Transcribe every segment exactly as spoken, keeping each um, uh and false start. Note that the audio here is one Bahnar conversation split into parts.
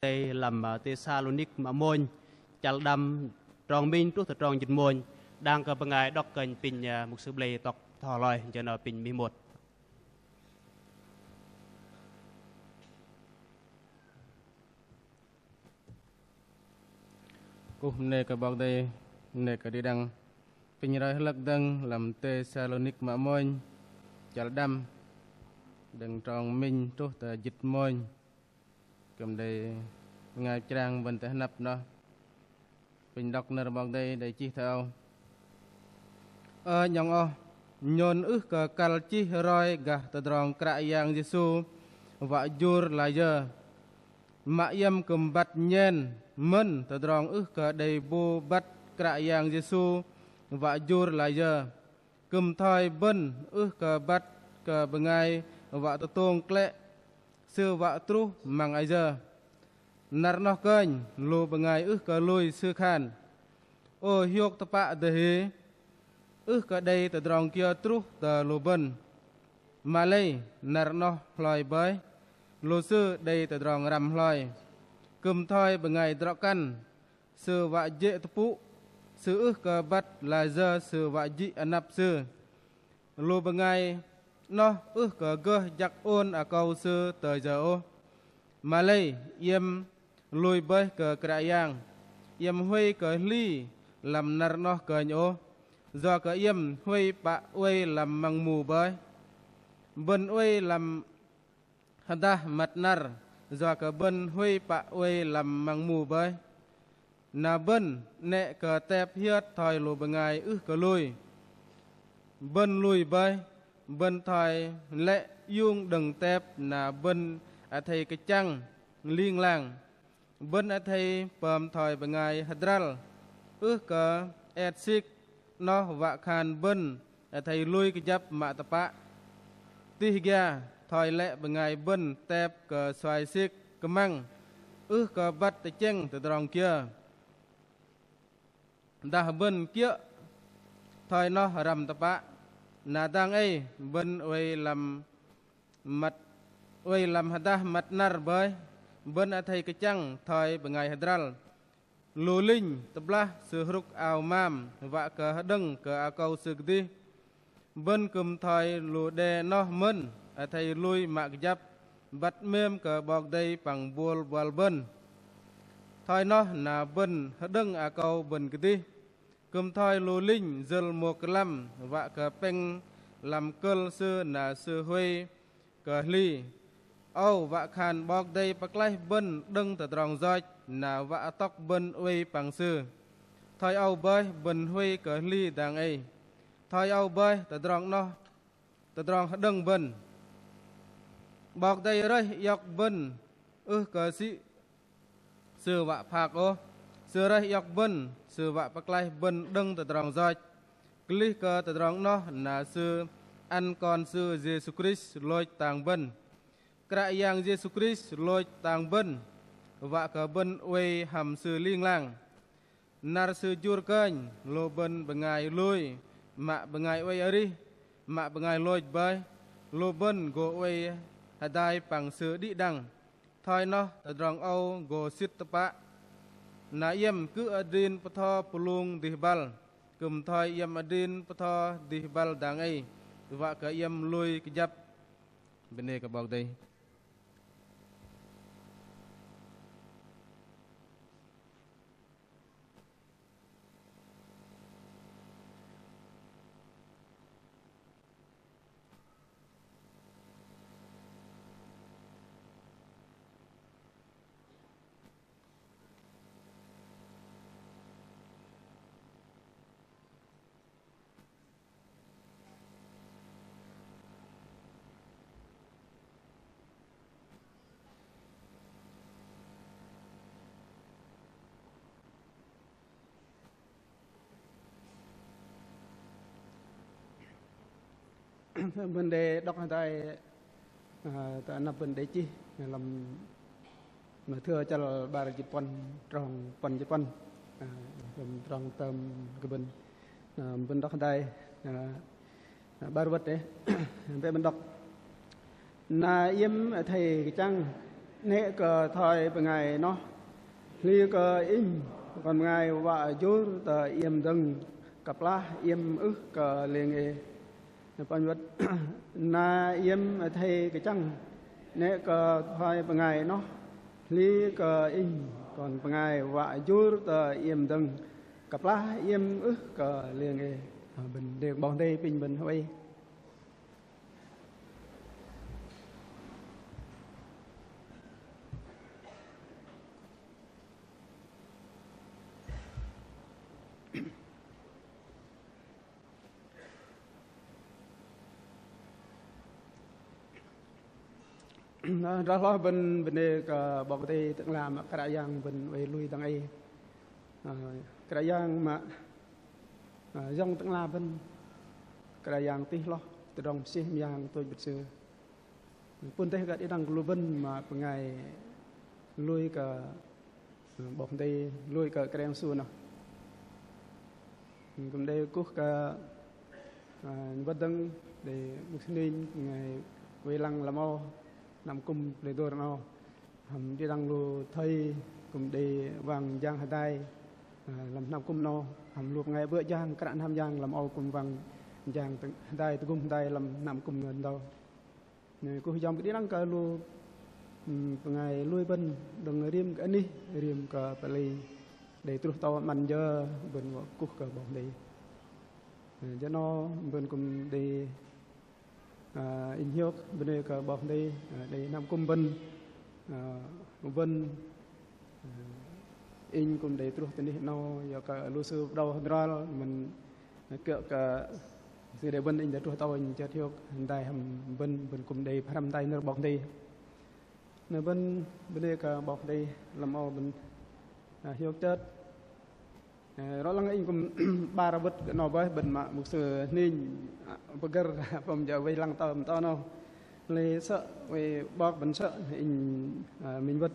Dei lăm, ơ, Têsalônik mă mônh, chăl đăm, trong minh truh tơ trong jĭt mônh. Đang kơ bơngai đŏk kơnh apinh, ơ, mục sư Blei tŏk bơtho hloi, jơ nơ apinh mih môt. Kuh mơnê kơ 'Bok Kei-Dei, mơnê kơ đĭ đăng. Apinh roi hlak dơ̆ng lăm Têsalônik mă mônh, chăl đăm, đơ̆ng trong minh truh tơ jĭt mônh. Kư̆m đei bơngai pơchrang bơ̆n tơ hơnăp noh. Apinh đŏk nơ̆r 'Bok Kei-Dei, đei chih thoi âu. Ơ 'nhŏng oh, nhôn ưh kơ kăl chih roi gah tơdrong Kră Yang Yêsu wă jur layơ. Mă iĕm kư̆m băt nhen mơ̆n tơdrong ưh kơ đei bu băt Kră Yang Yêsu wă jur layơ. Kư̆m thoi bơ̆n ưh kơ băt kơ bơngai wă tơtông klĕ, sư wă truh măng ayơ. Năr noh kơnh lu bơngai ưh kơ lui sư khan: Ô hiôk tơpă dơhi, ưh kơ đei tơdrong kiơ truh tơ lu bơ̆n. Mă lei năr noh hloi bơih, lu sư đei tơdrong răm hloi. Kư̆m thoi bơngai drŏ-kăn, sư wă jê̆ tơpŭ, sư ưh kơ băt layơ sư wă jĭ anăp sư. Lu bơngai noh ưh kơ gơh jăk ôn akâu sư tơ yơ ôh. Mă lei iĕm lui bơih kơ Kră Yang, iĕm huay kơ hli lăm năr noh kơnh ôh, yua kơ iĕm huay pă oei lăm măng mu bơih. Bơ̆n oei lăm hơdah măt năr, yua kơ bơ̆n huay pă oei lăm măng mu bơih. Na bơ̆n 'nĕ kơ tep hiơt thoi lu bơngai ưh kơ lui. Bơ̆n lui bơih, bơ̆n thoi lĕ iung đơ̆ng tep na bơ̆n athei kơchăng ling lang. Bơ̆n athei pơm thoi bơngai hơdrăl ưh kơ et sik, noh wă khan bơ̆n athei lui kơjăp mă tơpă. Tih gia thoi lĕ bơngai bơ̆n tep kơ suai sik kơmăng ưh kơ băt tơchĕng tơdrong kiơ. Dah bơ̆n kiơ̆ thoi noh răm tơpă, na dang ei bơ̆n oei lăm măt, oei lăm hơdah măt năr bơih, bơ̆n athei kơchăng thoi bơngai hơdrăl. Lu linh tơblah sư hrŭk ao mam wă kơ hơđơ̆ng kơ akâu sư kơdih. Bơ̆n kư̆m thoi lu đe noh mơ̆n, athei lui mă kơjăp, băt 'mêm kơ 'Bok Kei-Dei păng buăl buăl bơ̆n. Thoi noh na bơ̆n hơđơ̆ng akâu bơ̆n kơdih. Kư̆m thoi lu linh yơ̆l môk kơ lăm, wă kơ pĕng lăm kơ̆l sư na sư huay kơ hli. Âu wă khan 'Bok Kei-Dei pơklaih bơ̆n đơ̆ng tơdrong yoch, na wă atŏk bơ̆n oei păng Sư. Thoi âu bơih bơ̆n huay kơ hli dang ei. Thoi âu bơih tơdrong noh, tơdrong hơđơ̆ng bơ̆n. 'Bok Kei-Dei rơih iŏk bơ̆n ưh kơ sĭ Sư wă phak ôh. Sư rơih iŏk bơ̆n, Sư wă pơklaih bơ̆n đơ̆ng tơdrong yoch. Klih kơ tơdrong noh na Sư ăn Kon Sư Yêsu Krist lôch tang bơ̆n. Kră Yang Yêsu Krist lôch tang bơ̆n, wă kơ bơ̆n oei hăm Sư ling lang. Năr Sư jur kơnh, lu bơ̆n bơngai lui, mă bơngai oei arih, mă bơngai lôch bơih, lu bơ̆n gô oei hơdai păng Sư đĭ đăng. Thoi noh tơdrong âu gô sĭt tơpă. Na iĕm kư̆m adrin bơtho pơlung dih băl, kư̆m thoi iĕm adrin bơtho dih băl dang ei, wă kơ iĕm lui kơjăp. Bơnê kơ 'Bok Kei-Dei. Bơ̆n đei đŏk hơdai, ơ, tơ anăp bơ̆n đei chih lăm Mathiơ chăl 'bar jĭt puăn trong puăn jĭt puăn. Ơ, lăm trong tơm kơ bơ̆n, ơ, bơ̆n đŏk hơdai, ơ, 'bar wơ̆t đei. Bĕ bơ̆n đŏk. Na iĕm athei kơchăng 'Nĕ kơ thoi bơngai noh hli kơ Inh, kon bơngai wă jur tơ iĕm dơ̆ng, kơplah iĕm ưh kơ lêng ê. Păng wơ̆t na iĕm athei kơchăng, 'nĕ kơ thoi bơngai noh hli kơ Inh, kon bơngai wă jur tơ iĕm dơ̆ng, kơplah iĕm ưh kơ lêng ê. Bơ̆n đei 'Bok Kei-Dei apinh bơ̆n hơwei. Noh, hloh bơ̆n bơnê kơ 'Bok Kei-Dei Tơ'ngla mă Kră Yang bơ̆n oei lui dang ei. Ơ, Kră Yang mă, ơ, Yang Tơ'ngla bơ̆n, Kră Yang tih hloh, tơdrong mơsêh mơyang tôch bơ̆t Sư. Pŭn dêh gah đĭ đăng kơ lu bơ̆n mă bơngai lui kơ, ơ, 'Bok Kei-Dei, lui kơ Kră Yang Yêsu noh. Kư̆m đei kuh kơ, ơ, wơ̆t dơ̆ng đei mŭk sơninh bơngai wei lăng lăm âu, hnam kŭm Plei Dôr noh. Hăm đĭ đăng lu thây kư̆m đei wang jang hơdai, ơ, lăm hnam kŭm noh, hăm lu bơngai bơ̆ jang, kră hnam jang lăm âu kư̆m wang jang tơ-, hơdai, tơgŭm hơdai lăm hnam kŭm noh dâu. Noh kuh yom kơ đĭ đăng kơ lu, ưm, bơngai lui bơ̆n đơ̆ng rim kơ anih, rim kơ pơlei, đei truh tơ 'măn jơ bơ̆n wă kuh kơ 'Bok Kei-Dei. Ơ, jơ noh bơ̆n kư̆m đei, ơ, inh hiôk bơnê kơ 'Bok Kei-Dei, ơ, đei hnam kŭm bơ̆n, ơ, bơ̆n, ơ, inh kư̆m đei truh tơ anih 'nâu, yua kơ lu sư pơđâu hơdrol, mơ̆n kiơ̆ kơ sư đei bơ̆n inh đei truh tơ âu inh chơt hiôk hơdai hăm bơ̆n, bơ̆n kư̆m đei pơhrăm hơdai nơ̆r 'Bok Kei-Dei. Noh bơ̆n bơnê kơ 'Bok Kei-Dei lăm âu bơ̆n, ơ, hiôk chơt. Ơ, rŏ lăng inh kư̆m 'bar bơ̆t kơ 'nâu boih bơ̆n mă mŭk sư hning, ơ, pơgơ̆r pơm jơ wei lăng tơ mơ̆n tơ 'nâu. Lei sơ̆ wei 'bok bơ̆n sơ̆ inh, ơ, minh wơ̆t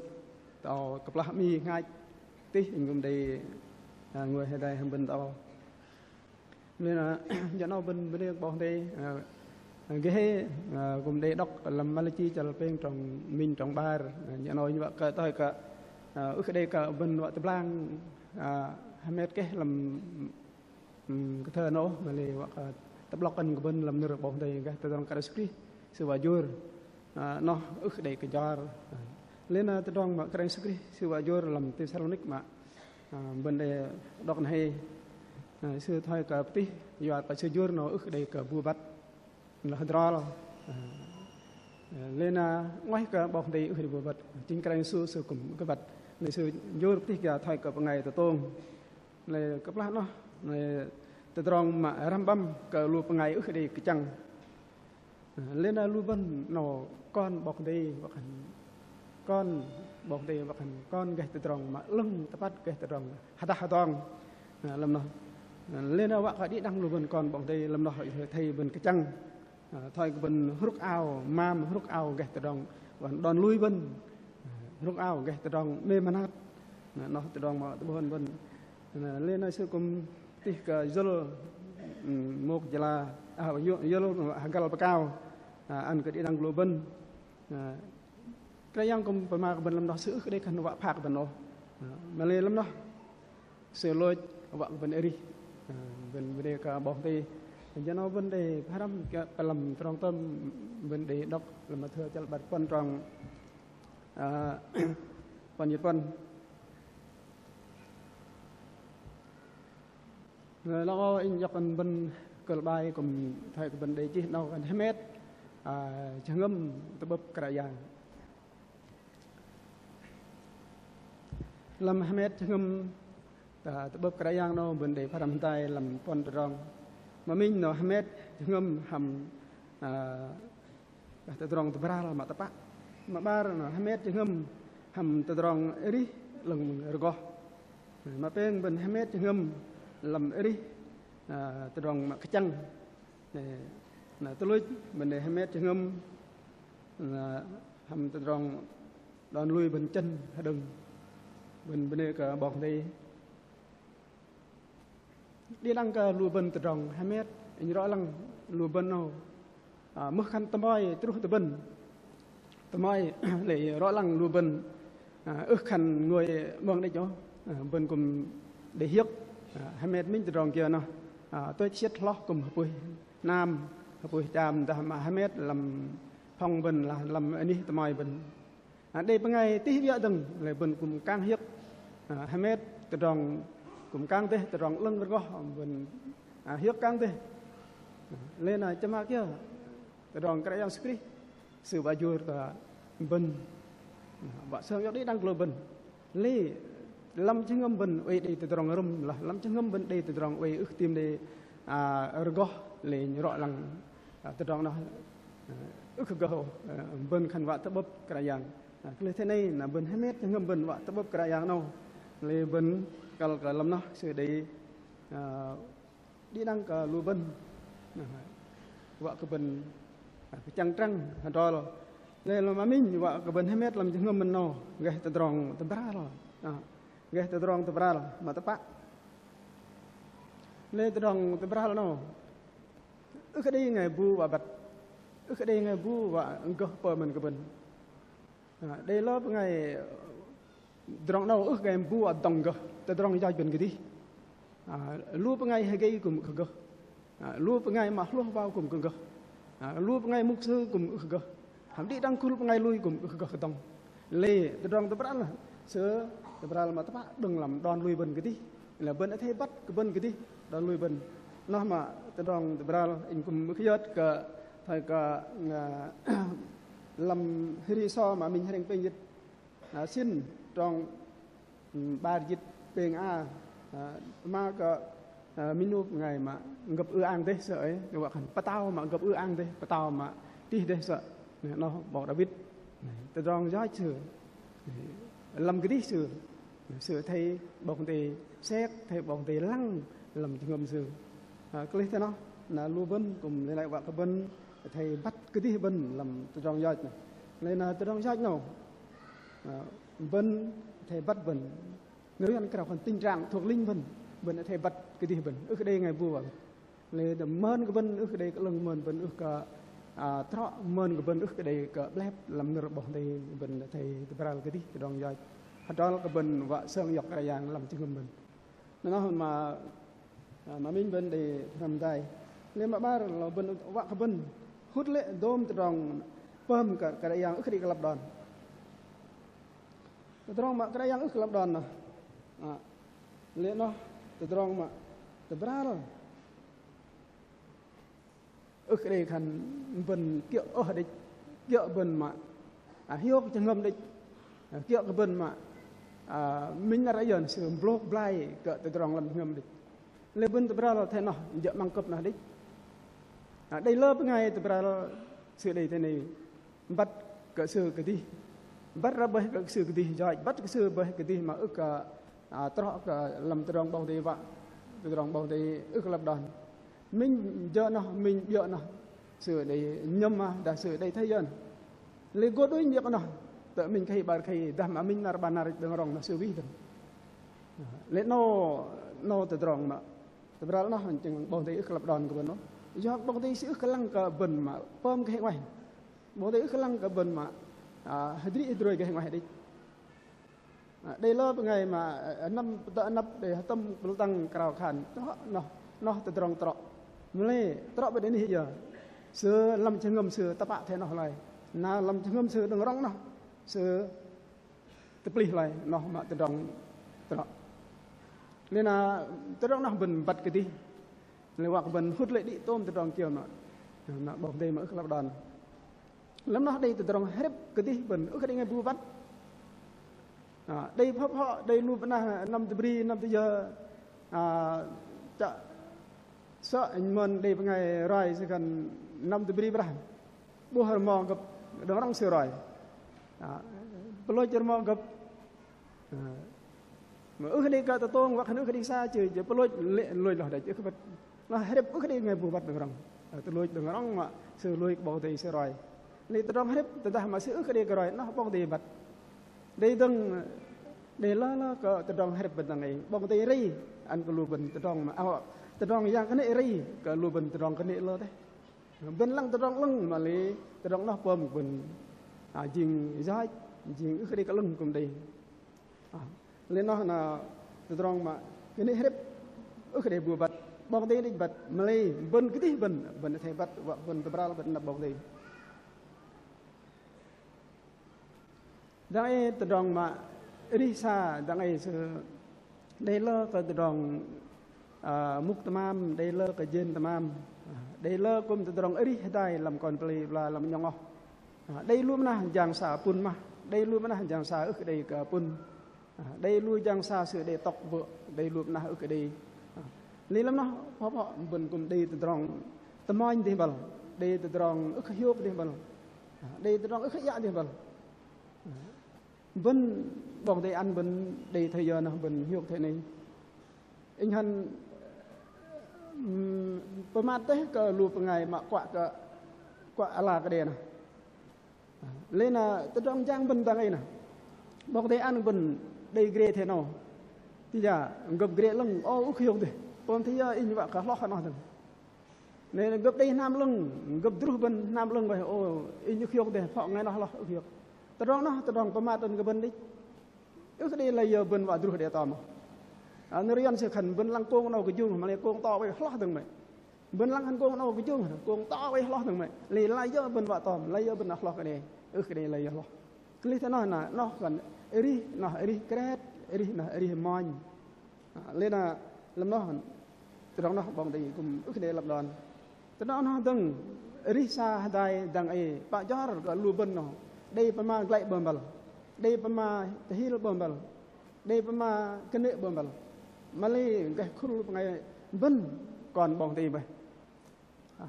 tơ âu kơplah 'mi hngach tih inh kư̆m đei, ơ, ngôi hơdai hăm bơ̆n tơ âu. Lei na, jơ 'nâu bơ̆n bơnê kơ 'Bok Kei-Dei, ơ, gơh, ơ, kư̆m đei đŏk lăm Malachi chăl pêng trong minh trong 'bar. Ơ, jơ 'nâu inh wă kơ thoi kơ, ơ, ưh kơ đei kơ bơ̆n wă tơblang, ơ, hơmet keh lăm, ưm, kơthơ 'nâu, mă lei wă kơ tơ'blŏk ăn kơ bơ̆n lăm nơ̆r 'Bok Kei-Dei gah tơdrong Kră Yang Yêsu Krist Sư wă jur, ơ, noh ưh kơ đei kơ jor. Ơ, lei na tơdrong mă Kră Yang Yêsu Krist Sư wă jur lăm Têsalônik mă, ơ, bơ̆n đei đŏk nơh ei. Ơ, Sư thoi kơ pơtih, yua kơ Sư jur noh ưh kơ đei kơ bu băt. Lơ hơdrol. Ơ, lei na 'ngoih kơ 'Bok Kei-Dei ưh đei bu băt. Chính Kră Yang Yêsu Sư kư̆m kơ băt. Lei Sư jur pơtih kiơ thoi kơ bơngai tơtông. Lei kơplah noh, lei tơdrong mă răm băm kơ lu bơngai ưh đei kơchăng. Lei na lu bơ̆n 'nâu kon 'Bok Kei-Dei wă khan, kon 'Bok Kei-Dei wă khan kon gah tơdrong mă 'lơ̆ng tơpăt gah tơdrong hơdah hơdong. Lăm noh, lei na wă kơ đĭ đăng lu bơ̆n kon 'Bok Kei-Dei lăm noh athei bơ̆n kơchăng. Ơ, thoi kơ bơ̆n hrŭk ao, mam hrŭk ao gah tơdrong, wă khan đon lui bơ̆n, hrŭk ao gah tơdrong 'mêm mơnat. Noh tơdrong mă tơ'bôh ăn bơ̆n. Lei na Sư kư̆m tih kơ yŭl, ưm, mŭk jơla, ơ, yŭ-, yŭl hơgăl pơkao, ơ, ăn kơ đĭ đăng lu bơ̆n. Ơ, Kră Yang kư̆m pơma kơ bơ̆n lăm noh Sư ưh kơ đei khan wă phak bơ̆n ôh. Ơ, mă lei lăm noh Sư lôch wă kơ bơ̆n arih. Ơ, bơ̆n, bơ̆n đei kơ 'Bok Kei-Dei. Jơ 'nâu bơ̆n đei pơhrăm kơ pơlăm trong tơm bơ̆n đei đŏk lăm Mathêu chăl 'bar puăn trong, ơ, puăn jĭt puăn. Lăng âu inh iŏk ăn bơ̆n kơ̆l 'bai kư̆m thoi kơ bơ̆n đei chih 'nâu khan hơmet, ơ, jơhngơ̆m tơ'bơ̆p Kră Yang. Lăm hơmet jơhngơ̆m, ơ, tơ'bơ̆p Kră Yang 'nâu bơ̆n đei pơhrăm hơdai lăm puăn tơdrong. Mă minh noh hơmet jơhngơ̆m hăm, ơ, gah tơdrong tơbral mă tơpă. Mă 'bar noh hơmet jơhngơ̆m hăm tơdrong arih 'lơ̆ng rơgoh. Mă pêng bơ̆n hơmet jơhngơ̆m lăm arih, ơ, tơdrong mă kơchăng. Na tơluch bơ̆n đei hơmet jơhngơ̆m, ơ, hăm tơdrong đon lui bơ̆n chơ̆n hơđơ̆ng. Bơ̆n bơnê kơ 'Bok Kei-Dei. Đĭ đăng kơ lu bơ̆n tơdrong hơmet, inh rŏ lăng lu bơ̆n 'nâu, ơ, mưh khan tơmoi truh tơ bơ̆n. Tơmai lê̆ rŏ lăng lu bơ̆n, ơ, ưh khan ngôi 'mơ̆ng đĕch ôh, ơ, bơ̆n kư̆m đei hiơ̆k, ơ, hơmet minh tơdrong kiơ noh, ơ, tuch sĭt hloh kư̆m hơpuih hnam, hơpuih cham dah mă hơmet lăm phong bơ̆n lah lăm anih tơmai bơ̆n. Ơ, đei bơngai tih wiă dơ̆ng, lei bơ̆n kư̆m kang hiơ̆k, ơ, hơmet tơdrong kư̆m kang dêh, tơdrong 'lơ̆ng rơgoh bơ̆n, ơ, hiơ̆k kang dêh. Lei na chơma kiơ, tơdrong Kră Yang Yêsu Krist Sư wă jur kơ bơ̆n, wă sơng iŏk đĭ đăng kơ lu bơ̆n. Lei lăm jơhngơ̆m bơ̆n oei đei tơdrong rơ̆m lah, lăm jơhngơ̆m bơ̆n đei tơdrong oei ưh tim đei, ơ, rơgoh, lei rŏ lăng, ơ, tơdrong noh, ơ, ưh kơ gơh, ơ, bơ̆n khan wă tơ'bơ̆p Kră Yang. Ơ, kơlih thoi noh na bơ̆n hơmet jơhngơ̆m bơ̆n wă tơ'bơ̆p Kră Yang 'nâu. Lei bơ̆n kăl kơ lăm noh Sư đei, ơ, đĭ đăng kơ lu bơ̆n. Wă kơ bơ̆n, ơ, kơchăng trăng hơdrol. Lei lăm mă minh wă kơ bơ̆n hơmet lăm jơhngơ̆m bơ̆n 'nâu, gah tơdrong tơbral. Ơ, gah tơdrong tơbral mă tơpă. Lei tơdrong tơbral 'nâu ưh kơ đei bơngai bu wă băt, ưh kơ đei bơngai bu wă gơh pơm ăn kơ bơ̆n. Ơ, đei lơ bơngai, tơdrong 'nâu ưh kơ bu wă dŏng gơh, tơdrong yoch bơ̆n kơdih. Ơ, lu bơngai hơgei kư̆m ưh kơ gơh. Ơ, lu bơngai mă hlôh wao kư̆m ưh kơ gơh. Ơ, lu bơngai mŭk sư kư̆m ưh kơ gơh. Hăm đĭ đăng khul bơngai lui kư̆m ưh kơ gơh kơdŏng. Lei tơdrong tơbral, sư tơbral mă tơpă đơ̆ng lăm đon lui bơ̆n kơdih. Lei bơ̆n athei băt kơ bơ̆n kơdih đon lui bơ̆n. Noh mă tơdrong tơbral inh kư̆m ưh kơ yơ̆t kơ thoi kơ, ơ, lăm hơri sô mă minh hrĕng pêng jĭt, ơ, sĭn trong, ơ, 'bar jĭt pêng a, ơ, mă kơ, ơ, minh 'nu bơngai mă gơ̆p ư-ang dêh sơ̆ ei, wă khan pơtao mă gơ̆p ư-ang dêh, pơtao mă tih dêh sơ̆. Noh 'bok Đawit, tơdrong yoch sư, lăm kơdih sư, sư athei 'Bok Kei-Dei sek, athei 'Bok Kei-Dei lăng lăm jơhngơ̆m sư. Ơ, kơlih thoi noh na lu bơ̆n kư̆m lei lăi wă kơ bơ̆n athei băt kơdih bơ̆n lăm tơdrong yoch noh. Lei na tơdrong yoch noh, ơ, bơ̆n athei băt bơ̆n. Nơ̆r Yuăn krao khan tình trạng thuộc linh bơ̆n, bơ̆n athei băt kơdih bơ̆n, ưh kơ đei bơngai bu wă băt. Lei mơn kơ bơ̆n ưh kơ đei kơ 'lơ̆ng, mơn bơ̆n ưh kơ, ơ, trŏ, mơn kơ bơ̆n ưh kơ đei kơ 'blep lăm nơ̆r 'Bok Kei-Dei, bơ̆n athei tơbral kơdih tơdrong yoch. Hơdrol kơ bơ̆n wă sơng iŏk Kră Yang lăm jơhngơ̆m bơ̆n. Noh mă, ơ, mă minh bơ̆n đei hrăm dai. Lei mă 'bar lei bơ̆n wă kơ bơ̆n hŭt lê̆ dôm tơdrong pơm kơ Kră Yang ưh kơ đei kơ lăp đon. Tơdrong mă Kră Yang ưh kơ lăp đon noh. Ơ, lei noh tơdrong mă tơbral ưh kơ đei khan bơ̆n kiơ̆ ôh đĕch, kiơ̆ bơ̆n mă, ơ, hiôk jơhngơ̆m đĕch, ơ, kiơ̆ kơ bơ̆n mă, ơ, minh năr ayơ sư blôk blai kơ tơdrong lăm jơhngơ̆m đĕch. Lei bơ̆n tơbral thoi noh, jơ̆ 'măng kơ̆p noh đĕch. Ơ, đei lơ bơngai tơbral sư đei thoi noh, băt kơ sư kơdih, băt ră bơih kơ sư kơdih yoch, băt kơ sư bơih kơdih mă ưh kơ, ơ, trŏ kơ lăm tơdrong 'Bok Kei-Dei wă, tơdrong 'Bok Kei-Dei ưh kơ lăp đon. Minh jơ noh, minh 'biơ̆ noh, sư đei nhơ̆m mă dah sư đei thoi yơ. Lei gô đunh 'biơ̆ noh, tơ minh khei 'bar khei dah mă minh năr 'bar năr đơ̆ng rŏng noh sư wih dơ̆ng. Lei 'nâu, 'nâu tơdrong mă tơbral noh, chĕng 'Bok Kei-Dei ưh kơ lăp đon kơ bơ̆n ôh. Yua kơ 'Bok Kei-Dei sư ưh kơ lăng kơ bơ̆n mă pơm kơ hĕng oei. 'Bok Kei-Dei ưh kơ lăng kơ bơ̆n mă, ơ, hơdrĭ hơdrôi kơ hĕng oei đĕch. Ơ, đei lơ bơngai mă, ơ, năm tơ anăp đei hơtơ̆m pơltăng krao khan trŏ noh, noh tơdrong trŏ. Mă lei trŏ bơ̆n anih yơ. Sư lăm jơhngơ̆m sư tơpă thoi noh lei. Na lăm jơhngơ̆m sư đơ̆ng rŏng noh sư tơplih lei, noh mă tơdrong trŏ. Lei na tơdrong noh bơ̆n băt kơdih. Lei wă kơ bơ̆n hŭt lê̆ đĭ tôm tơdrong kiơ mă, mă 'Bok Kei-Dei mă ưh kơ lăp đon. Lăm noh đei tơdrong hrĕp kơdih bơ̆n ưh kơ đei bơngai bu băt. Ơ, đei phŏ phŏ, đei lu bơnah năm tơbri, năm tơyơ, ơ, chă sơ̆ inh mơn đei bơngai roi sư khan năm tơbri brah. 'Bôh rơmo gơ̆p đơ̆ng rŏng sư roi. Ơ, pơlôch rơmo gơ̆p. Ơ, mă ưh kơ đei kơ tơtông, wă khan ưh kơ đei sa, chơ, chơ pơlôch lê̆, lôch noh đĕch, ưh kơ băt. Noh hrĕp ưh kơ đei bơngai bu băt đơ̆ng rŏng. Ơ, tơlôch đơ̆ng rŏng mă sư lui kơ 'Bok Kei-Dei sư roi. Lei tơdrong hrĕp tơdah mă sư ưh kơ đei kơ roi, noh 'Bok Kei-Dei băt. Đei dơ̆ng, đei lơ lơ kơ tơdrong hrĕp bơ̆n dang ei. 'Bok Kei-Dei rei ăn kơ lu bơ̆n tơdrong mă, ơ, tơdrong yang kơnê̆ rei kơ lu bơ̆n tơdrong kơnê̆ lơ dêh. Bơ̆n lăng tơdrong 'lơ̆ng mă lei tơdrong noh pơm bơ̆n Ă, jing yoch, jing ưh kơ đei kơ 'lơ̆ng kư̆m đei. Ă, lei noh na tơdrong mă kơnê̆ hrĕp ưh kơ đei bu băt, 'Bok Kei-Dei đĕch băt, mă lei bơ̆n kơdih bơ̆n, bơ̆n athei băt, wă bơ̆n tơbral bơ̆n năp 'Bok Kei-Dei. Dang ei tơdrong mă arih sa, dang ei sư đei lơ kơ tơdrong, ă, mŭk tơmam, đei lơ kơ jên tơmam, ă, đei lơ kư̆m tơdrong arih hơdai lăm kon pơlei pơla lăm 'nhŏng oh. Ă, đei lu mơnah jang sa pŭn mah, đei lu mơnah jang sa ưh kơ đei kơ pŭn. Ă, đei lu jang sa sư đei tŏk bơ̆, đei lu mơnah ưh kơ đei. Ă, lei lăm noh, pơpă bơ̆n kư̆m đei tơdrong tơmonh dih băl, đei tơdrong ưh kơ hiôk dih băl. Ă, đei tơdrong ưh kơ iă dih băl. Bơ̆n 'Bok Kei-Dei ăn bơ̆n đei thoi yơ noh bơ̆n hiôk thoi noh. Inh hăn, ưm, pơmat dêh kơ lu bơngai mă kuă kơ, kuă ala kơ đe noh. Lei na tơdrong jang bơ̆n dang ei noh. 'Bok Kei-Dei ăn bơ̆n đei gre thoi noh. Tơdah gơ̆p gre 'lơ̆ng, ô, ưh kơ hiôk dêh. Pơm thoi yơ inh wă kơ hloh kơ noh dơ̆ng. Lei na gơ̆p đei hnam 'lơ̆ng, gơ̆p druh bơ̆n hnam 'lơ̆ng bơih, ô, inh ưh kơ hiôk dêh, phŏ ngai noh hloh ưh kơ hiôk. Tơdrong noh, tơdrong pơmat ăn kơ bơ̆n đĕch. Ưh kơ đei layơ bơ̆n wă druh đe tơm. Ă, nơ̆r Yuăn sư khan bơ̆n lăng kông 'nâu kơjung, mă lei kông to oei hloh dơ̆ng mơ̆i. Bơ̆n lăng khan kông 'nâu kơjung, kông to oei hloh dơ̆ng mơ̆i. Lei layơ bơ̆n wă tơm, layơ bơ̆n wă hloh kơ đe. Ưh kơ đei layơ hloh. Kơlih tơ noh na, noh khan arih, noh arih kret, arih noh arih monh. Ă, lei na lăm noh, tơdrong noh 'Bok Kei-Dei kư̆m ưh kơ đei lăp đon. Tơdrong noh dơ̆ng, arih sa hơdai dang ei pă jor kơ lu bơ̆n noh, đei pơma glăi bơm băl, đei pơma tơhil bơm băl, đei pơma kơnê̆ bơm băl. Mă lei gơh khul bơngai bơ̆n kon 'Bok Kei-Dei bơih. Ă,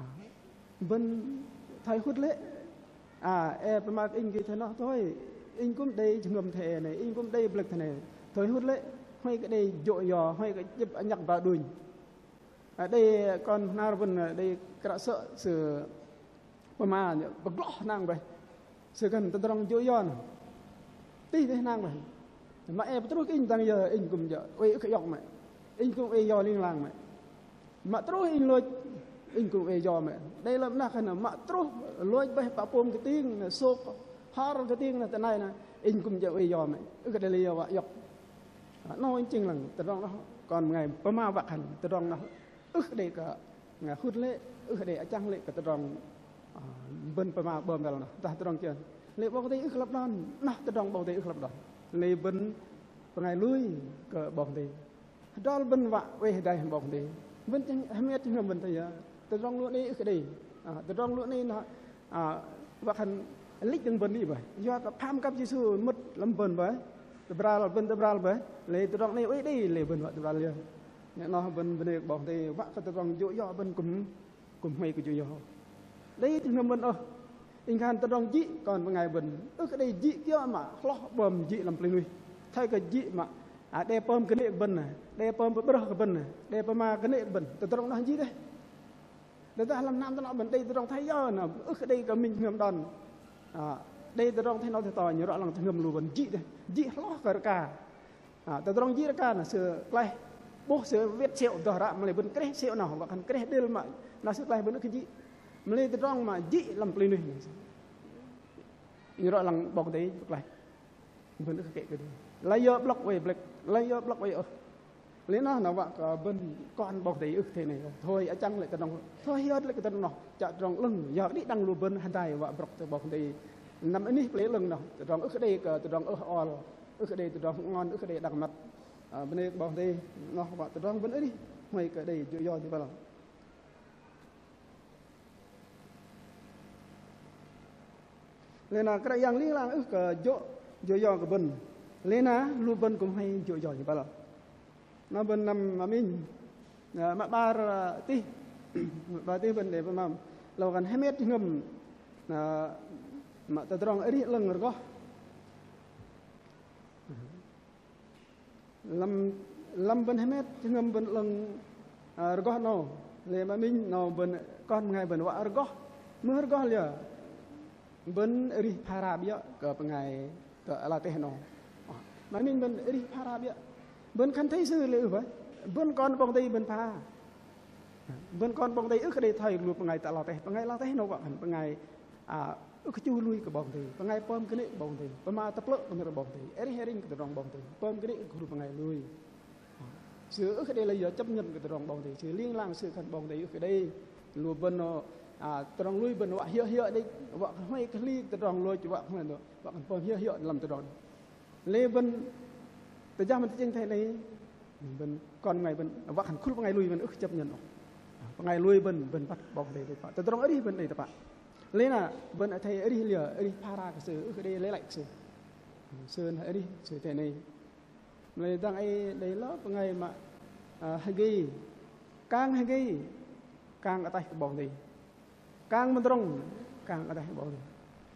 bơ̆n thoi hŭt lê̆. Ă, e pơma kơ inh gĭt thoi noh thoi, inh kư̆m đei jơhngơ̆m thoi e nai, inh kư̆m đei blĕk thoi nai. Thoi hŭt lê̆, huay kơ đei jô̆ yo, huay kơ jĭp anhăk ba đunh. Ă, đei kon hnhar bơ̆n, đei kră sơ̆ sư pơma pơgloh hnang bơih. Sư khan tơdrong jô̆ yo noh tih dêh hnang bơih. Mă e pơtruh kơ inh dang yơ inh kư̆m jơ̆ oei ưh kơ iŏk mơ̆i. Inh kư̆m oei yo ling lang mơ̆i. Mă truh inh lôch, inh kư̆m oei yo mơ̆i. Đei lăm noh khan mă truh lôch bơih pă pôm kơting, sôk hor kơting noh tơ nai noh, inh kư̆m jơ̆ oei yo mơ̆i. Ưh kơ đei lei yo wă iŏk. Ă, noh inh chĭng lăng, tơdrong noh kon bơngai pơma wă khan tơdrong noh ưh kơ đei kơ bơngai hŭt lê̆, ưh kơ đei achăng lê̆ kơ tơdrong, ă, bơ̆n pơma bơm băl noh. Dah tơdrong kiơ. Lê̆ 'Bok Kei-Dei ưh kơ lăp đon, noh tơdrong 'Bok Kei-Dei ưh kơ lăp đon. Lei bơ̆n bơngai lui kơ 'Bok Kei-Dei. Hơdrol bơ̆n wă oei hơdai hăm 'Bok Kei-Dei. Bơ̆n chĕng hơmet jơhngơ̆m bơ̆n thoi yơ. Tơdrong lu 'nei ưh kơ đei. Ă, tơdrong lu 'nei noh, ă, wă khan lĕch đơ̆ng bơ̆n đĭ bơih. Yua kơ pham kăp Yêsu mŭt lăm bơ̆n bơih. Tơbral, bơ̆n tơbral bơih. Lei tơdrong 'nei oei đei, lei bơ̆n wă tơbral yơ. Noh bơ̆n bơnê kơ 'Bok Kei-Dei wă kơ tơdrong jô̆ yo bơ̆n kư̆m, kư̆m huay kơ jô̆ yo. Đei jơhngơ̆m bơ̆n ôh. Inh khan tơdrong jĭ kon bơngai bơ̆n ưh kơ đei jĭ kiơ mă hloh bơm jĭ lăm pơlei nuih. Thoi kơ jĭ mă, ă, đe pơm kơnê̆ kơ bơ̆n, đe pơm pơ'brơh kơ bơ̆n, đe pơma kơnê̆ kơ bơ̆n. Tơdrong noh jĭ dêh. Tơdah lăm hnam tơnŏ bơ̆n đei tơdrong thoi yơ noh ưh kơ đei kơ minh jơhngơ̆m đon. Ă, đei tơdrong thoi noh thoi to, inh rŏ lăng jơhngơ̆m lu bơ̆n jĭ dêh. Jĭ hloh kơ rơka. Ă, tơdrong jĭ rơka noh sư klaih. 'Bôh sư wĕt sê̆ dơh ră, mă lei bơ̆n kreh sê̆ noh, wă khan kreh đêl mă, noh sư klaih bơ̆n ưh kơ jĭ. Mă lei tơdrong mă jĭ lăm pơlei nuih. Inh rŏ lăng 'Bok Kei-Dei pơklaih. Bơ̆n ưh kơ kĕ kơ đei. Layơ 'blŏk oei blĕk, layơ 'blŏk oei ôh. Lei noh na wă kơ bơ̆n kon 'Bok Kei-Dei ưh kơ thoi nai. Thoi achăng lê̆ tơdrong, thoi hiơt lê̆ kơ tơdrong noh. Chă tơdrong 'lơ̆ng, yua kơ đĭ đăng lu bơ̆n hơdai wă brŏk tơ 'Bok Kei-Dei. Năm anih pơlei 'lơ̆ng noh, tơdrong ưh kơ đei kơ tơdrong ưh ol, ưh kơ đei tơdrong ngon, ưh kơ đei đak măt. Ă, bơnê kơ 'Bok Kei-Dei, noh wă tơdrong bơ̆n arih, huay kơ đei jô̆ yo jơ̆ băl. Lei na Kră Yang ling lang ưh kơ jô̆, jô̆ yo kơ bơ̆n. Lei na lu bơ̆n kư̆m huay jô̆ yo jơ̆ băl. Na bơ̆n năm mă minh, ă, mă 'bar, ă, tih, mă 'bar tih bơ̆n đei pơma. Lei khan hơmet jơhngơ̆m, ă, mă tơdrong arih 'lơ̆ng rơgoh. Lăm, lăm bơ̆n hơmet jơhngơ̆m bơ̆n 'lơ̆ng, ă, rơgoh 'nâu. Lei mă minh 'nâu bơ̆n kon bơngai bơ̆n wă rơgoh. Mưh rơgoh liơ. Bơ̆n arih phara 'biơ̆ kơ bơngai kơ ala teh 'nâu. Ă, mă minh bơ̆n arih phara 'biơ̆. Bơ̆n khan thây sư lê̆ ưh bơih. Bơ̆n kon 'Bok Kei-Dei bơ̆n pha. Bơ̆n kon 'Bok Kei-Dei ưh kơ đei thoi lu bơngai tơ ala teh. Bơngai ala teh 'nâu wă khan bơngai, ă, Ưh kơ chu lui kơ 'Bok Kei-Dei, bơngai pơm kơnê̆ kơ 'Bok Kei-Dei, pơma tơplơ̆ kơ nơ̆r 'Bok Kei-Dei, arih arinh kơ tơdrong 'Bok Kei-Dei, pơm kơnê̆ kơ lu bơngai lui. Sư ưh kơ đei lei yơ chấp nhận kơ tơdrong 'Bok Kei-Dei, sư ling lang sư khan 'Bok Kei-Dei ưh kơ đei. Lu bơ̆n noh, à, tơdrong lui bơ̆n wă hiơ̆ hiơ̆ đĕch, wă kơ hmei kơ hli tơdrong lui, wă kơ hmei noh, wă kơ pơm hiơ̆ hiơ̆ lăm tơdrong. Lei bơ̆n tơjang bơ̆n tơchĕng thoi noh, bơ̆n kon bơngai bơ̆n, wă khan khul bơngai lui bơ̆n ưh kơ chấp nhận ôh. Bơngai lui bơ̆n, bơ̆n băt 'Bok Kei-Dei tơpă. Tơdrong arih bơ̆n đei tơpă. Lei na bơ̆n athei arih liơ, arih phara kơ sư, ưh kơ đei lei lăi kơ sư. Sư na arih, sư thoi noh. Lei dang ei đei lơ bơngai mă, à, hơgei. Kang hơgei, kang ataih kơ 'Bok Kei-Dei. Kang mơdrŏng, kang ataih 'Bok Kei-Dei.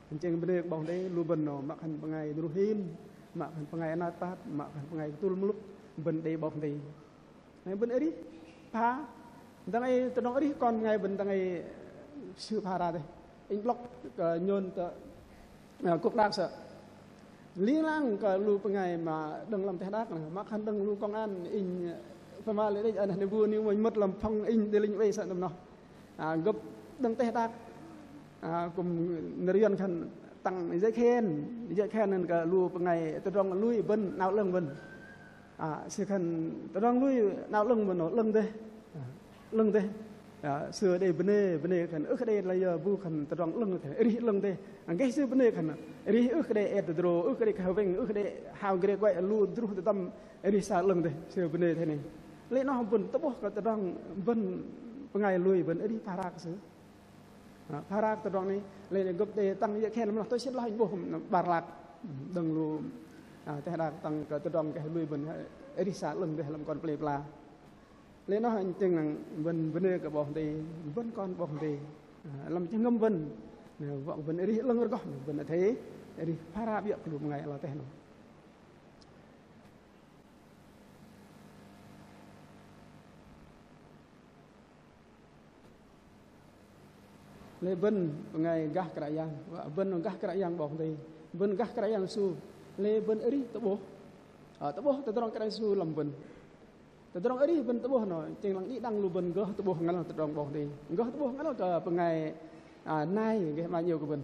Tơchĕng bơnê kơ 'Bok Kei-Dei, lu bơ̆n noh, mă khan bơngai dru hin, mă khan bơngai anat pat, mă khan bơngai kơtul mơlŭk, bơ̆n đei 'Bok Kei-Dei. Lei bơ̆n arih, pha, dang ei tơdrong arih kon bơngai bơ̆n dang ei sư phara dêh. Inh 'blŏk kơ nhôn tơ, à, kŭk đak sơ̆. Ling lang kơ lu bơngai mă đơ̆ng lăm teh đak noh, mă khan đơ̆ng lu công an inh, pơma lê̆ đĕch, anăn bu ning mơ̆n mơ̆t lăm phong inh đei linh oei sơ̆ tơm noh. À, gơ̆p đơ̆ng teh đak, à, kư̆m nơ̆r Yuăn khan tặng giấy khen, giấy khen anăn kơ lu bơngai tơdrong lui bơ̆n, 'nao 'lơ̆ng bơ̆n. À, sư khan tơdrong lui 'nao 'lơ̆ng bơ̆n noh 'lơ̆ng dêh. À, 'lơ̆ng dêh. À, sư đei bơnê, bơnê khan ưh kơ đei lei yơ bu khan tơdrong 'lơ̆ng dêh, arih 'lơ̆ng dêh. Gơh sư bơnê khan arih ưh kơ đei et tơdrô, ưh kơ đei kơ hơweng, ưh kơ đei hao gre kuai lu druh tơdăm, arih sa 'lơ̆ng dêh, sư bơnê thoi noh. Lei noh bơ̆n tơ'bôh kơ tơdrong bơ̆n bơngai lui bơ̆n arih phara kơ sư. À, phara kơ tơdrong noh, lei na gơ̆p đei tăng giấy khen lăm noh, tôi xin lỗi, inh 'bôh 'bar lak. Đơ̆ng lu, à, teh đak tăng kơ tơdrong gah lui bơ̆n, arih sa 'lơ̆ng dêh lăm kon pơlei pơla. Lei noh inh tơchĕng năng bơ̆n bơnê kơ 'Bok Kei-Dei, bơ̆n kon 'Bok Kei-Dei. À, lăm jơhngơ̆m bơ̆n, na, wă bơ̆n arih 'lơ̆ng rơgoh, bơ̆n athei arih phara 'biơ̆ kơ lu bơngai ala teh noh. Lei bơ̆n bơngai gah Kră Yang, wă bơ̆n gah Kră Yang 'Bok Kei-Dei, bơ̆n gah Kră Yang Yêsu, lei bơ̆n arih tơ'bôh. À, tơ'bôh tơdrong Kră Yang Yêsu lăm bơ̆n. Tơdrong arih bơ̆n tơ'bôh noh, tơchĕng lăng đĭ đăng lu bơ̆n gơh tơ'bôh ngăl tơdrong 'Bok Kei-Dei. Gơh tơ'bôh ngăl kơ bơngai, à, nai gah 'maih 'nhêu kơ bơ̆n.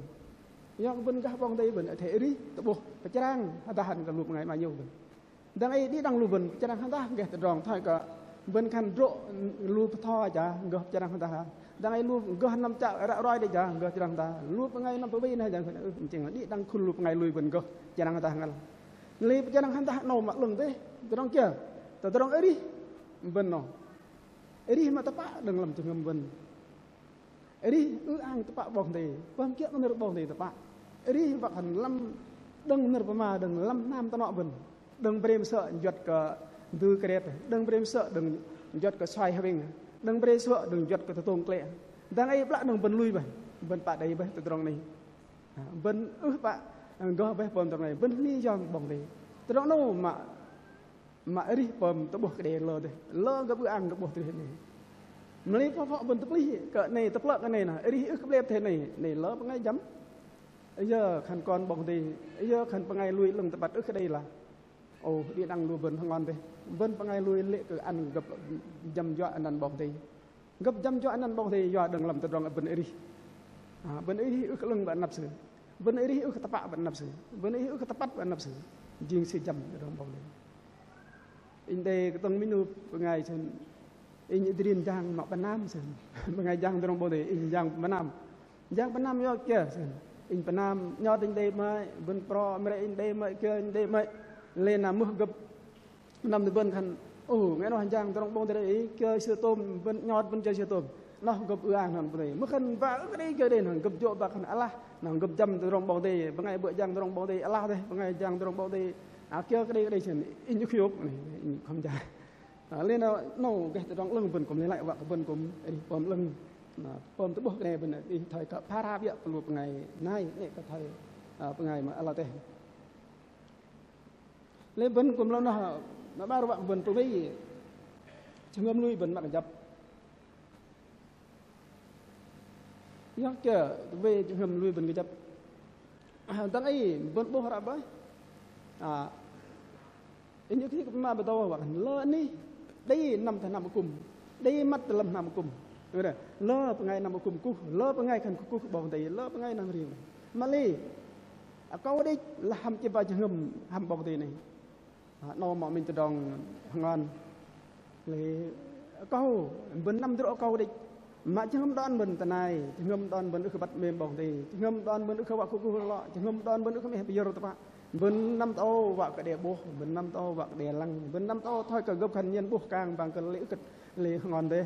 Yua kơ bơ̆n gah 'Bok Kei-Dei bơ̆n athei arih tơ'bôh pơchrang hơdah ăn kơ lu bơngai 'maih 'nhêu kơ bơ̆n. Dang ei đĭ đăng lu bơ̆n pơchrang hơdah gah tơdrong thoi kơ bơ̆n khan drô̆ lu pơtho jang gơh pơchrang hơdah. Dang ei lu gơh năm chă ră roi đĕch jang gơh pơchrang hơdah. Lu bơngai năm pơwei noh jang, ưh, tơchĕng đĭ đăng khul lu bơngai lui bơ̆n gơh pơchrang hơdah ngăl. Lei pơchrang hơdah 'nâu mă 'lơ̆ng dêh. Tơdrong kiơ? Tơdrong arih bơ̆n noh. Arih mă tơpă đơ̆ng lăm jơhngơ̆m bơ̆n. Arih ư-ang tơpă 'Bok Kei-Dei, pơm kiơ̆ kơ nơ̆r 'Bok Kei-Dei tơpă. Arih wă khan lăm đơ̆ng nơ̆r pơma đơ̆ng lăm hnam tơnŏ bơ̆n. Đơ̆ng brêm sơ̆ juăt kơ dư kret, đơ̆ng brêm sơ̆ đơ̆ng juăt kơ suai hơweng, đơ̆ng brêm sơ̆ đơ̆ng juăt kơ tơtông klĕ. Dang ei 'blă đơ̆ng bơ̆n lui bơih, bơ̆n pă đei bơih tơdrong noh. Bơ̆n ưh pă gơh bơih pơm tơdrong noh, bơ̆n hli yom 'Bok Kei-Dei. Tơdrong 'nâu mă mă arih pơm tơ'bôh kơ đe lơ dêh. Lơ gơ̆p ư-ang gơ̆p 'bôh tơdrong noh. Mă lei pơm pơm bơ̆n tơplih kơ noh, tơplơ̆ kơ noh, arih ưh kơ 'blep thoi noh, noh lơ bơngai jăm. Yơ khan kon 'Bok Kei-Dei, yơ khan bơngai lui 'lơ̆ng tơpăt ưh kơ đei lah. Ô, đĭ đăng lu bơ̆n hơngon dêh. Bơ̆n bơngai lui lê̆ kơ ăn gơ̆p jăm juă anăn 'Bok Kei-Dei. Gơ̆p jăm juă anăn 'Bok Kei-Dei yua đơ̆ng lăm tơdrong bơ̆n arih. À, bơ̆n arih ưh kơ 'lơ̆ng bơ̆n anăp Sư. Bơ̆n arih ưh kơ tơpă bơ̆n anăp Sư. Bơ̆n arih ưh kơ tơpăt bơ̆n anăp Sư. Jing Sư jăm tơdrong 'Bok Kei-Dei. Inh đei kơtơ̆ng minh 'nu bơngai sơ̆n. Inh adrin jang mă pơnam sơ̆n. Bơngai jang tơdrong 'Bok Kei-Dei, inh jang pơnam. Jang pơnam yua kiơ sơ̆n. Inh pơnam 'nhot inh đei 'mơ̆i, bơ̆n pro mre inh đei 'mơ̆i, kiơ inh đei 'mơ̆i. Lei na mưh gơ̆p Năm tơ bơ̆n khan, ô, nge noh jang tơdrong 'Bok Kei-Dei, kiơ sư tôm bơ̆n 'nhot bơ̆n kiơ sư tôm. Noh gơ̆p ư-ang noh 'Bok Kei-Dei. Mưh khan wă ưh kơ đei kiơ đei noh gơ̆p jô̆ băt khan alah, noh gơ̆p jăm tơdrong 'Bok Kei-Dei, bơngai bơ̆ jang tơdrong 'Bok Kei-Dei alah dêh, bơngai jang tơdrong 'Bok Kei-Dei. A, kiơ kơ đei kơ đei sơ̆n, inh ưh kơ hiôk, inh khŏm jang. A, lei na noh gơh tơdrong 'lơ̆ng bơ̆n kư̆m lei lăi wă kơ bơ̆n kư̆m arih pơm 'lơ̆ng. Na, pơm tơ'bôh kơ đei bơ̆n arih thoi kơ phara 'biơ̆ kơ lu bơngai nai, 'nĕ kơ thoi, a, bơngai mă alah dêh. Lei bơ̆n kư̆m lơ noh, na 'bar wă bơ̆n pơwei jơhngơ̆m lui bơ̆n mă kơjăp. Yua kiơ pơwei jơhngơ̆m lui bơ̆n kơjăp. Dang ei bơ̆n 'bôh ră bơih. A, inh ưh kơ hik pơma bơdâu wă khan lơ anih đei năm tơ hnam akŭm, đei măt tơ lăm hnam akŭm. Lơ bơngai năm akŭm kuh, lơ bơngai khan kuh kuh 'Bok Kei-Dei, lơ bơngai năm rim. Mă lei akâu đĕch lah hăm chĕp ba jơhngơ̆m hăm 'Bok Kei-Dei noh. Noh mă minh tơdrong hơngon. Lei akâu bơ̆n năm hơdrô̆ akâu đĕch. Mă jơhngơ̆m đon bơ̆n tơnai, jơhngơ̆m đon bơ̆n ưh kơ băt 'mêm 'Bok Kei-Dei, jơhngơ̆m đon bơ̆n ưh kơ wă kơ gô lŏ, jơhngơ̆m đon bơ̆n ưh kơ meh pơyơ̆r tơpă. Bơ̆n năm tơ âu wă kơ đe 'bôh, bơ̆n năm tơ âu wă kơ đe lăng, bơ̆n năm tơ âu thoi kơ gơ̆p khan nhen 'bôh kang bang kơ lê̆ ưh kơ lê̆ hơngon dêh.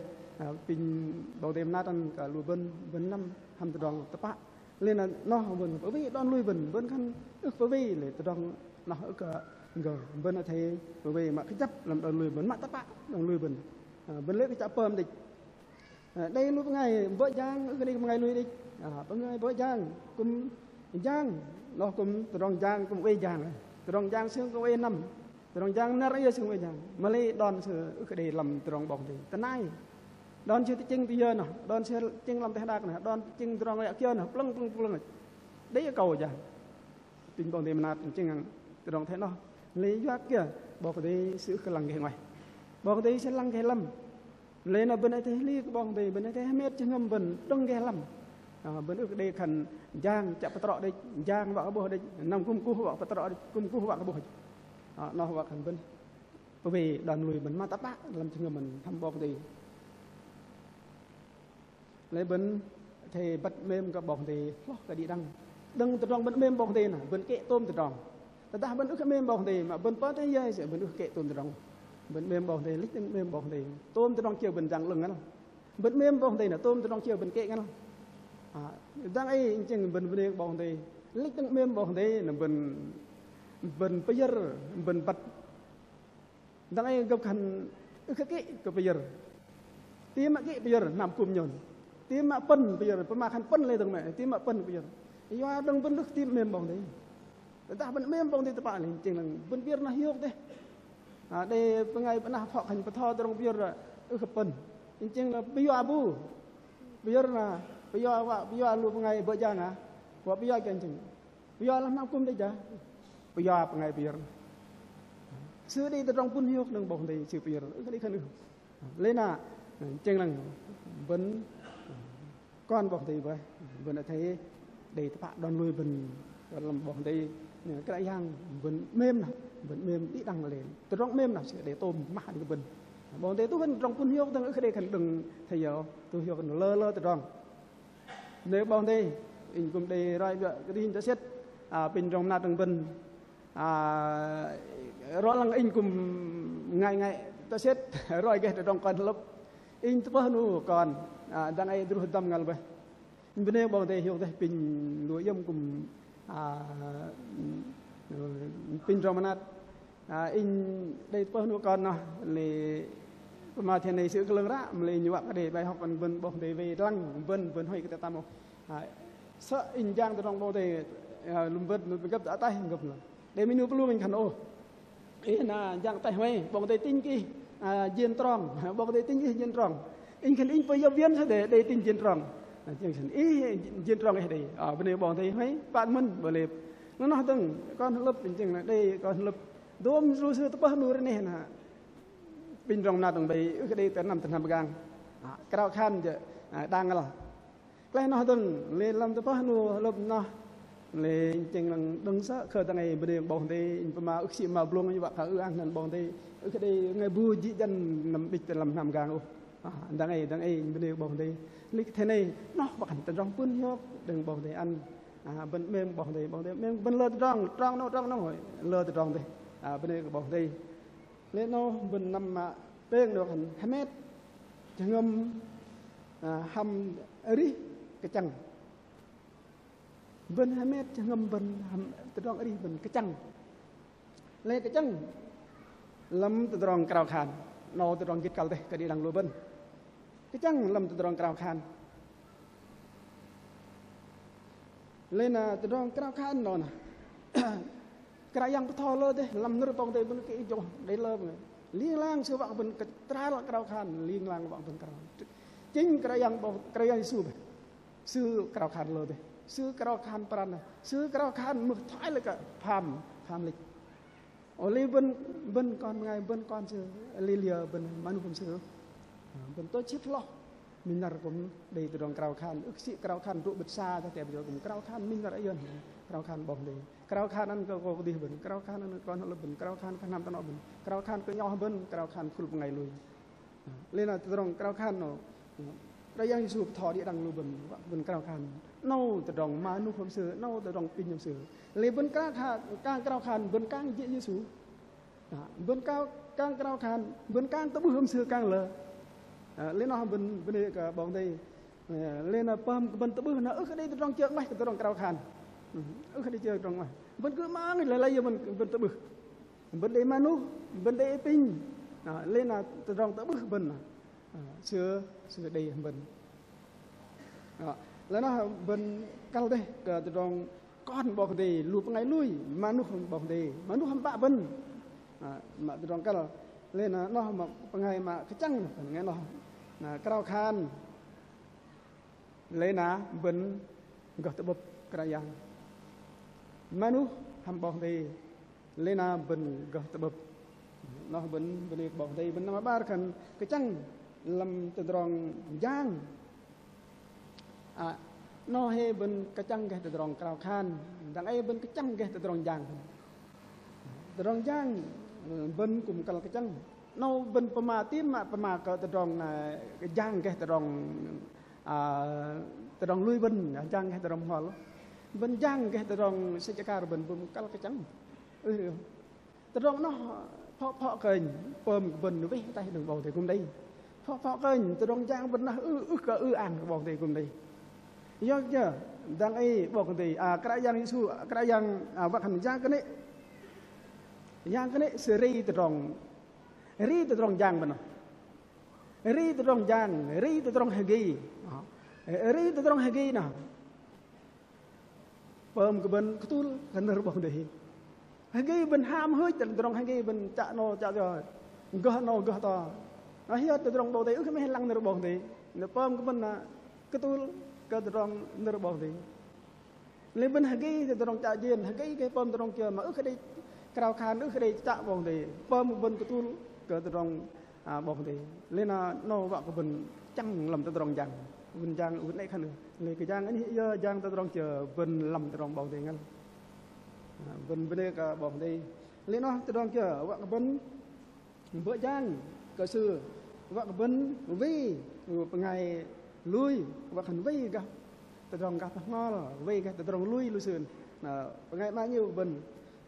Pinh 'Bok Kei-Dei mơnat ăn kơ lu bơ̆n, bơ̆n năm hăm tơdrong tơpă. Lei na noh bơ̆n pơwei đon lui bơ̆n, bơ̆n khan ưh pơwei lei tơdrong noh ưh kơ gơh bơ̆n athei pơwei mă kơjăp lăm đon lui bơ̆n, mă tơpă đon lui bơ̆n. Bơ̆n lê̆ kơ chă pơm đĕch. Đei lu bơngai bơ̆ jang ưh kơ đei bơngai lui đĕch. Bơngai bơ̆ jang kư̆m jang, noh kư̆m tơdrong jang kư̆m oei jang. Tơdrong jang sư kư̆m oei năm. Tơdrong jang năr iơ sư kư̆m oei jang. Mă lei đon sư ưh kơ đei lăm tơdrong 'Bok Kei-Dei. Tơnai đon sư tơchĕng tơ yơ noh, đon sư tơchĕng lăm teh đak noh, đon tơchĕng tơdrong ră kiơ noh, plơ̆ng plơ̆ng plơ̆ng. Đei akâu jang. Pinh 'Bok Kei-Dei mơnat tơchĕng hăm tơdrong thoi noh. Lei yua kiơ? 'Bok Kei-Dei sư ưh kơ lăng gah 'nguaih. 'Bok Kei-Dei sư lăng gah lăm. Lei na bơ̆n athei hli kơ 'Bok Kei-Dei, bơ̆n athei hơmet jơhngơ̆m bơ̆n đơ̆ng gah lăm. Bơ̆n ưh kơ đei khan jang chă pơtrŏ đĕch, jang wă kơ 'bôh đĕch, năm kư̆m kuh wă kơ pơtrŏ đĕch, kư̆m kuh wă kơ 'bôh đĕch. Noh wă khan bơ̆n pơwei đon lui bơ̆n mă tơpă lăm jơhngơ̆m bơ̆n hăm 'Bok Kei-Dei. Lei bơ̆n athei băt 'mêm kơ 'Bok Kei-Dei hloh kơ đĭ đăng. Đơ̆ng tơdrong bơ̆n 'mêm 'Bok Kei-Dei noh bơ̆n kĕ tôm tơdrong. Tơdah bơ̆n ưh kơ 'mêm 'Bok Kei-Dei mă bơ̆n pơm tơ yơ sơ̆ bơ̆n ưh kĕ tôm tơdrong. Bơ̆n 'mêm 'Bok Kei-Dei, lĕch đơ̆ng 'mêm 'Bok Kei-Dei tôm tơdrong kiơ bơ̆n jang 'lơ̆ng ngăl. Bơ̆n 'mêm 'Bok Kei-Dei noh tôm tơdrong kiơ bơ̆n kĕ ngăl. Dang ei inh chĕng bơ̆n bơnê 'Bok Kei-Dei, lĕch đơ̆ng 'mêm 'Bok Kei-Dei noh bơ̆n, bơ̆n pơyơ̆r, bơ̆n băt. Dang ei gơ̆p khan ưh kơ kĕ kơ pơyơ̆r. Tam mă kĕ pơyơ̆r hnam kư̆m nhôn. Tam mă pơ̆n pơyơ̆r, pơma khan pơ̆n lei dơ̆ng mă, tam mă pơ̆n pơyơ̆r. Yua đơ̆ng bơ̆n ưh kơ tam 'mêm 'Bok Kei-Dei. Tơdah bơ̆n 'mêm 'Bok Kei-Dei tơpă lei inh chĕng lăng bơ̆n pơyơ̆r noh hiôk dêh. Đei bơngai bơ̆n nah phŏ khan bơtho tơdrong pơyơ̆r ưh kơ pơ̆n. Inh chĕng lăng pơyua bu. Pơyơ̆r noh, pơyua wă, pơyua lu bơngai bơ̆ jang ah. Wă pơyua kiơ inh chĕng. Pơyua lăm hnam kư̆m đĕch ah. Pơyua bơngai pơyơ̆r. Sư đei tơdrong pŭn hiôk đơ̆ng 'Bok Kei-Dei sư pơyơ̆r. Ưh kơ đei khan ưh. Lei na chĕng lăng bơ̆n kon 'Bok Kei-Dei bơih, bơ̆n athei đei tơpă đon lui bơ̆n lăm 'Bok Kei-Dei. Kră Yang bơ̆n 'mêm noh, bơ̆n 'mêm đĭ đăng lei. Tơdrong 'mêm noh sư đei tôm mah đĭ kơ bơ̆n. 'Bok Kei-Dei tŭ bơ̆n tơdrong pŭn hiôk dơ̆ng ưh kơ đei khan đơ̆ng thoi yơ, tŭ hiôk lơ lơ tơdrong. Nơ̆r 'Bok Kei-Dei, inh kư̆m đei roi biă kơdih tơsĕt, pinh tơdrong mơnat đơ̆ng bơ̆n. Rŏ lăng inh kư̆m ngăi ngăi tơsĕt, roi gah tơdrong kon hơlơ̆p. Inh tơpơh 'nu kon, dang ei druh dăm ngăl bơih. Inh bơnê 'Bok Kei-Dei hiôk dêh pinh lu iĕm kư̆m, pinh tơdrong mơnat. Inh đei tơpơh 'nu kon noh, lei pơma thoi noh sư kơlơ̆ng ră, mă lei inh wă kơ đei bai hŏk ăn bơ̆n 'Bok Kei-Dei wei lăng, bơ̆n, bơ̆n huay kơ tơtăm ôh. Sơ̆ inh jang tơdrong 'Bok Kei-Dei, lăm bơ̆n, bơ̆n gơ̆p tơ ataih, gơ̆p lăng. Đei minh 'nu pơlung inh khan ôh. Ih na jang ataih huay, 'Bok Kei-Dei tinh kơ ih jên trong, 'Bok Kei-Dei tinh kơ ih jên trong. Inh khan inh pơyơ̆p wiên sơ̆ đei, đei tinh jên trong. Ih jên trong ih đei, bơnê 'Bok Kei-Dei huay, păng mơ̆n, bơlep. Noh noh dơ̆ng, kon hơlơ̆p, inh chĕng lăng đei kon hơlơ̆p. Dôm lu sư tơpơh 'nu rơneh na. Pinh tơdrong mơnat đơ̆ng bơ̆n ưh kơ đei tơ năm tơ hnam pơgang. Krao khan jơ̆ đang ngăl. Klaih noh dơ̆ng, lei lăm tơpơh 'nu hơlơ̆p noh. Lei inh chĕng lăng đơ̆ng sơ̆ kơ dang ei bơnê 'Bok Kei-Dei, inh pơma ưh kơ sĭ pơma blŭng, inh wă kơ ư-ang 'năn 'Bok Kei-Dei. Ưh kơ đei bơngai bu jĭ jăn năm 'bĭch tơ lăm hnam pơgang ôh. Dang ei, dang ei inh bơnê 'Bok Kei-Dei. Lei kơ thoi noh, wă khan tơdrong pŭn hiôk đơ̆ng 'Bok Kei-Dei ăn. Bơ̆n 'mêm 'Bok Kei-Dei, 'Bok Kei-Dei 'mêm bơ̆n lơ tơdrong, trong 'nâu, trong 'nâu, lơ tơdrong dêh. Bơnê kơ 'Bok Kei-Dei. Lei noh bơ̆n năm mă pêng noh khan hơmet jơhngơ̆m hăm arih kơchăng. Bơ̆n hơmet jơhngơ̆m bơ̆n hăm tơdrong arih bơ̆n kơchăng. Lei kơchăng lăm tơdrong krao khan. 'Nâu tơdrong gĭt kăl dêh kơ đĭ đăng lu bơ̆n. Kơchăng lăm tơdrong krao khan. Lei na tơdrong krao khan noh na. Kră Yang bơtho lơ dêh, lăm nơ̆r 'Bok Kei-Dei bơ̆n kơ ih jơ̆ đei lơ bơngai. Ling lang sư wă kơ bơ̆n kơtral krao khan, ling lang wă kơ bơ̆n krao. Chính Kră Yang 'Bok, Kră Yang Yêsu bơih. Sư krao khan lơ dêh. Sư krao khan pran, sư krao khan mưh thoi lei kơ pham, pham lĕch. Ơ lei bơ̆n, bơ̆n kon bơngai, bơ̆n kon sư, lei liơ bơ̆n mă 'nu pơm sư. Bơ̆n tôch sĭt hloh. Minh năr kŭm đei tơdrong krao khan, ưh kơ sĭ krao khan rŭ bơ̆t sa, tơ tep jơ kŭm krao khan minh năr ayơ, krao khan 'Bok Kei-Dei. Krao khan ăn kơ kơdih bơ̆n, krao khan ăn kơ kon hơlơ̆p bơ̆n, krao khan kơ hnam tơnŏ bơ̆n, krao khan kơ 'nhŏ bơ̆n, krao khan khul bơngai lui. Lei na tơdrong krao khan 'nâu, Kră Yang Yêsu bơtho đĭ đăng lu bơ̆n, wă kơ bơ̆n krao khan. 'Nâu tơdrong mơnuh hăm Sư, 'nâu tơdrong apinh hăm Sư. Lei bơ̆n kang krao khan, kang krao khan, bơ̆n kang jê̆ Yêsu. Bơ̆n kang, kang krao khan, bơ̆n kang tơ'bưh hăm Sư kang lơ. Lei noh bơ̆n, bơ̆n bơnê kơ 'Bok Kei-Dei. Lei na pơm kơ bơ̆n tơ'bưh na ưh kơ đei tơdrong kiơ 'nguaih kơ tơdrong krao khan. Ưh kơ đei kiơ tơdrong 'nguaih. Bơ̆n kư̆m mă ngih lei lăi yơ bơ̆n, bơ̆n tơ'bưh. Bơ̆n đei mơnuh, bơ̆n đei apinh. Lei na tơdrong tơ'bưh bơ̆n na. Sư, Sư đei hăm bơ̆n. Lei noh bơ̆n kăl dêh kơ tơdrong kon 'Bok Kei-Dei, lu bơngai lui, mơnuh hăm 'Bok Kei-Dei, mơnuh hăm 'Bă bơ̆n. Mă tơdrong kăl, lei na noh mă bơngai mă kơchăng, bơngai noh. Na krao khan, lei na bơ̆n gơh tơ'bơ̆p Kră Yang. Mơnuh hăm 'Bok Kei-Dei, lei na bơ̆n gơh tơ'bơ̆p. Noh bơ̆n, bơ̆n bơnê kơ 'Bok Kei-Dei, bơ̆n năm 'bar khan kơchăng lăm tơdrong jang. Noh hei bơ̆n kơchăng gah tơdrong krao khan, dang ei bơ̆n kơchăng gah tơdrong jang. Tơdrong jang, bơ̆n kư̆m kăl kơchăng. 'Nâu bơ̆n pơma tim mă pơma kơ tơdrong na jang gah tơdrong, tơdrong lui bơ̆n, jang gah tơdrong bơhngol. Bơ̆n jang gah tơdrong sĕch akar bơ̆n bơ̆n kăl kơchăng. Tơdrong noh phŏ phŏ kơnh pơm bơ̆n weh ataih đơ̆ng 'Bok Kei-Dei kư̆m đei. Phŏ phŏ kơnh tơdrong jang bơ̆n noh ưh, ưh kơ ư-ang kơ 'Bok Kei-Dei kư̆m đei. Yua kơ dang ei 'Bok Kei-Dei, Kră Yang Yêsu, Kră Yang, wă khan Yang kơnê̆. Yang kơnê̆ Sư ri tơdrong, ri tơdrong jang bơ̆n noh. Ri tơdrong jang, ri tơdrong hơgei. Ri tơdrong hơgei noh. Pơm kơ bơ̆n kơtul kơ nơ̆r 'Bok Kei-Dei. Hơgei bơ̆n hăm hưch tơdrong hơgei bơ̆n chă 'nâu chă yo. Gơh 'nâu gơh to. Hiơt tơdrong 'Bok Kei-Dei ưh kơ meh lăng nơ̆r 'Bok Kei-Dei. Noh pơm kơ bơ̆n na kơtul kơ tơdrong nơ̆r 'Bok Kei-Dei. Lei bơ̆n hơgei tơdrong chă jên, hơgei kơ pơm tơdrong kiơ mă ưh kơ đei krao khan, ưh kơ đei chă 'Bok Kei-Dei. Pơm kơ bơ̆n kơtul kơ tơdrong 'Bok Kei-Dei. Lei na 'nâu wă kơ bơ̆n chăng lăm tơdrong jang. Bơ̆n jang, bơ̆n 'nĕ khan ưh. Lei kơ jang anih yơ jang tơdrong kiơ bơ̆n lăm tơdrong 'Bok Kei-Dei ngăl. Bơ̆n bơnê kơ 'Bok Kei-Dei. Lei noh tơdrong kiơ wă kơ bơ̆n bơ̆ jang kơ Sư, wă kơ bơ̆n wei bơngai lui, wă khan wei gah tơdrong gah bơhngol, wei gah tơdrong lui lu sư. Na bơngai 'ma 'ngiĕo kơ bơ̆n.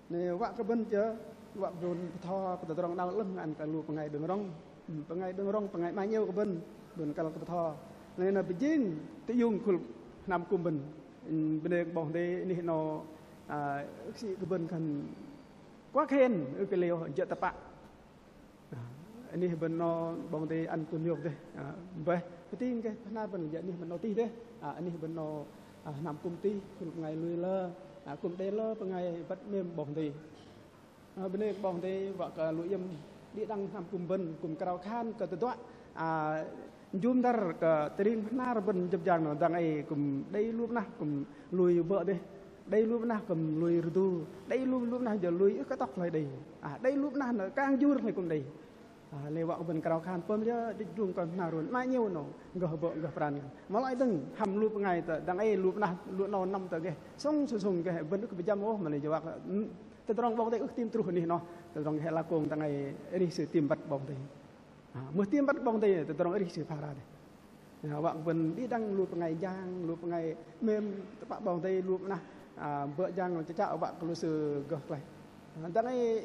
Noh wă kơ bơ̆n chơ, wă kơ bơ̆n bơtho kơ tơdrong 'nao 'lơ̆ng ăn kơ lu bơngai đơ̆ng rŏng. Bơngai đơ̆ng rŏng, bơngai 'ma 'ngiĕo kơ bơ̆n, bơ̆n kăl kơ bơtho. Lei na pơjing tơiung khul hnam kŭm bơ̆n. Bơnê kơ 'Bok Kei-Dei, anih 'nâu, ưh kơ sĭ kơ bơ̆n khan kuă khen, ưh kơ liơ jơ̆ tơpă. Anih bơ̆n 'nâu 'Bok Kei-Dei ăn kơ yŏk dêh. Bơih, pơting gah pơhnar bơ̆n jơ̆ anih bơ̆n 'nâu tih dêh. Anih bơ̆n 'nâu hnam kŭm tih, khul bơngai lui lơ, kŭm đei lơ bơngai băt 'mêm 'Bok Kei-Dei. Bơnê kơ 'Bok Kei-Dei wă kơ lu iĕm đĭ đăng hnam kŭm bơ̆n, kŭm krao khan kơ tơduă jŭm dăr kơ tơring pơhnar bơ̆n jơ̆p jang noh dang ei kŭm đei lu 'mơnah kŭm lui bơ̆ dêh. Đei lu 'mơnah kŭm lui rơdu. Đei lu, lu 'mơnah jơ̆ lui ưh kơ tŏk hloi đei. Đei lu 'mơnah noh kang jur hloi kŭm đei. Lei wă kơ bơ̆n krao khan pơm liơ đĭch drung kon pơhnar rôn 'ma 'ngiĕo 'nâu gơh bơ̆ gơh pran. Mă lei dơ̆ng hăm lu bơngai tơ dang ei lu 'mơnah lu 'nâu năm tơ gơh sŭng sŭng sŭng gơh bơ̆n ưh kơ pơjăm ôh mă lei jơ̆ wă kơ tơdrong 'Bok Kei-Dei ưh kơ tam truh anih noh. Tơdrong gơh la kông dang ei arih sư tam băt 'Bok Kei-Dei. Mưh tam băt 'Bok Kei-Dei tơdrong arih sư phara dêh. Wă kơ bơ̆n đĭ đăng lu bơngai jang, lu bơngai 'mêm tơpă 'Bok Kei-Dei lu 'mơnah bơ̆ jang chă chă wă kơ lu sư gơh klaih. Dang ei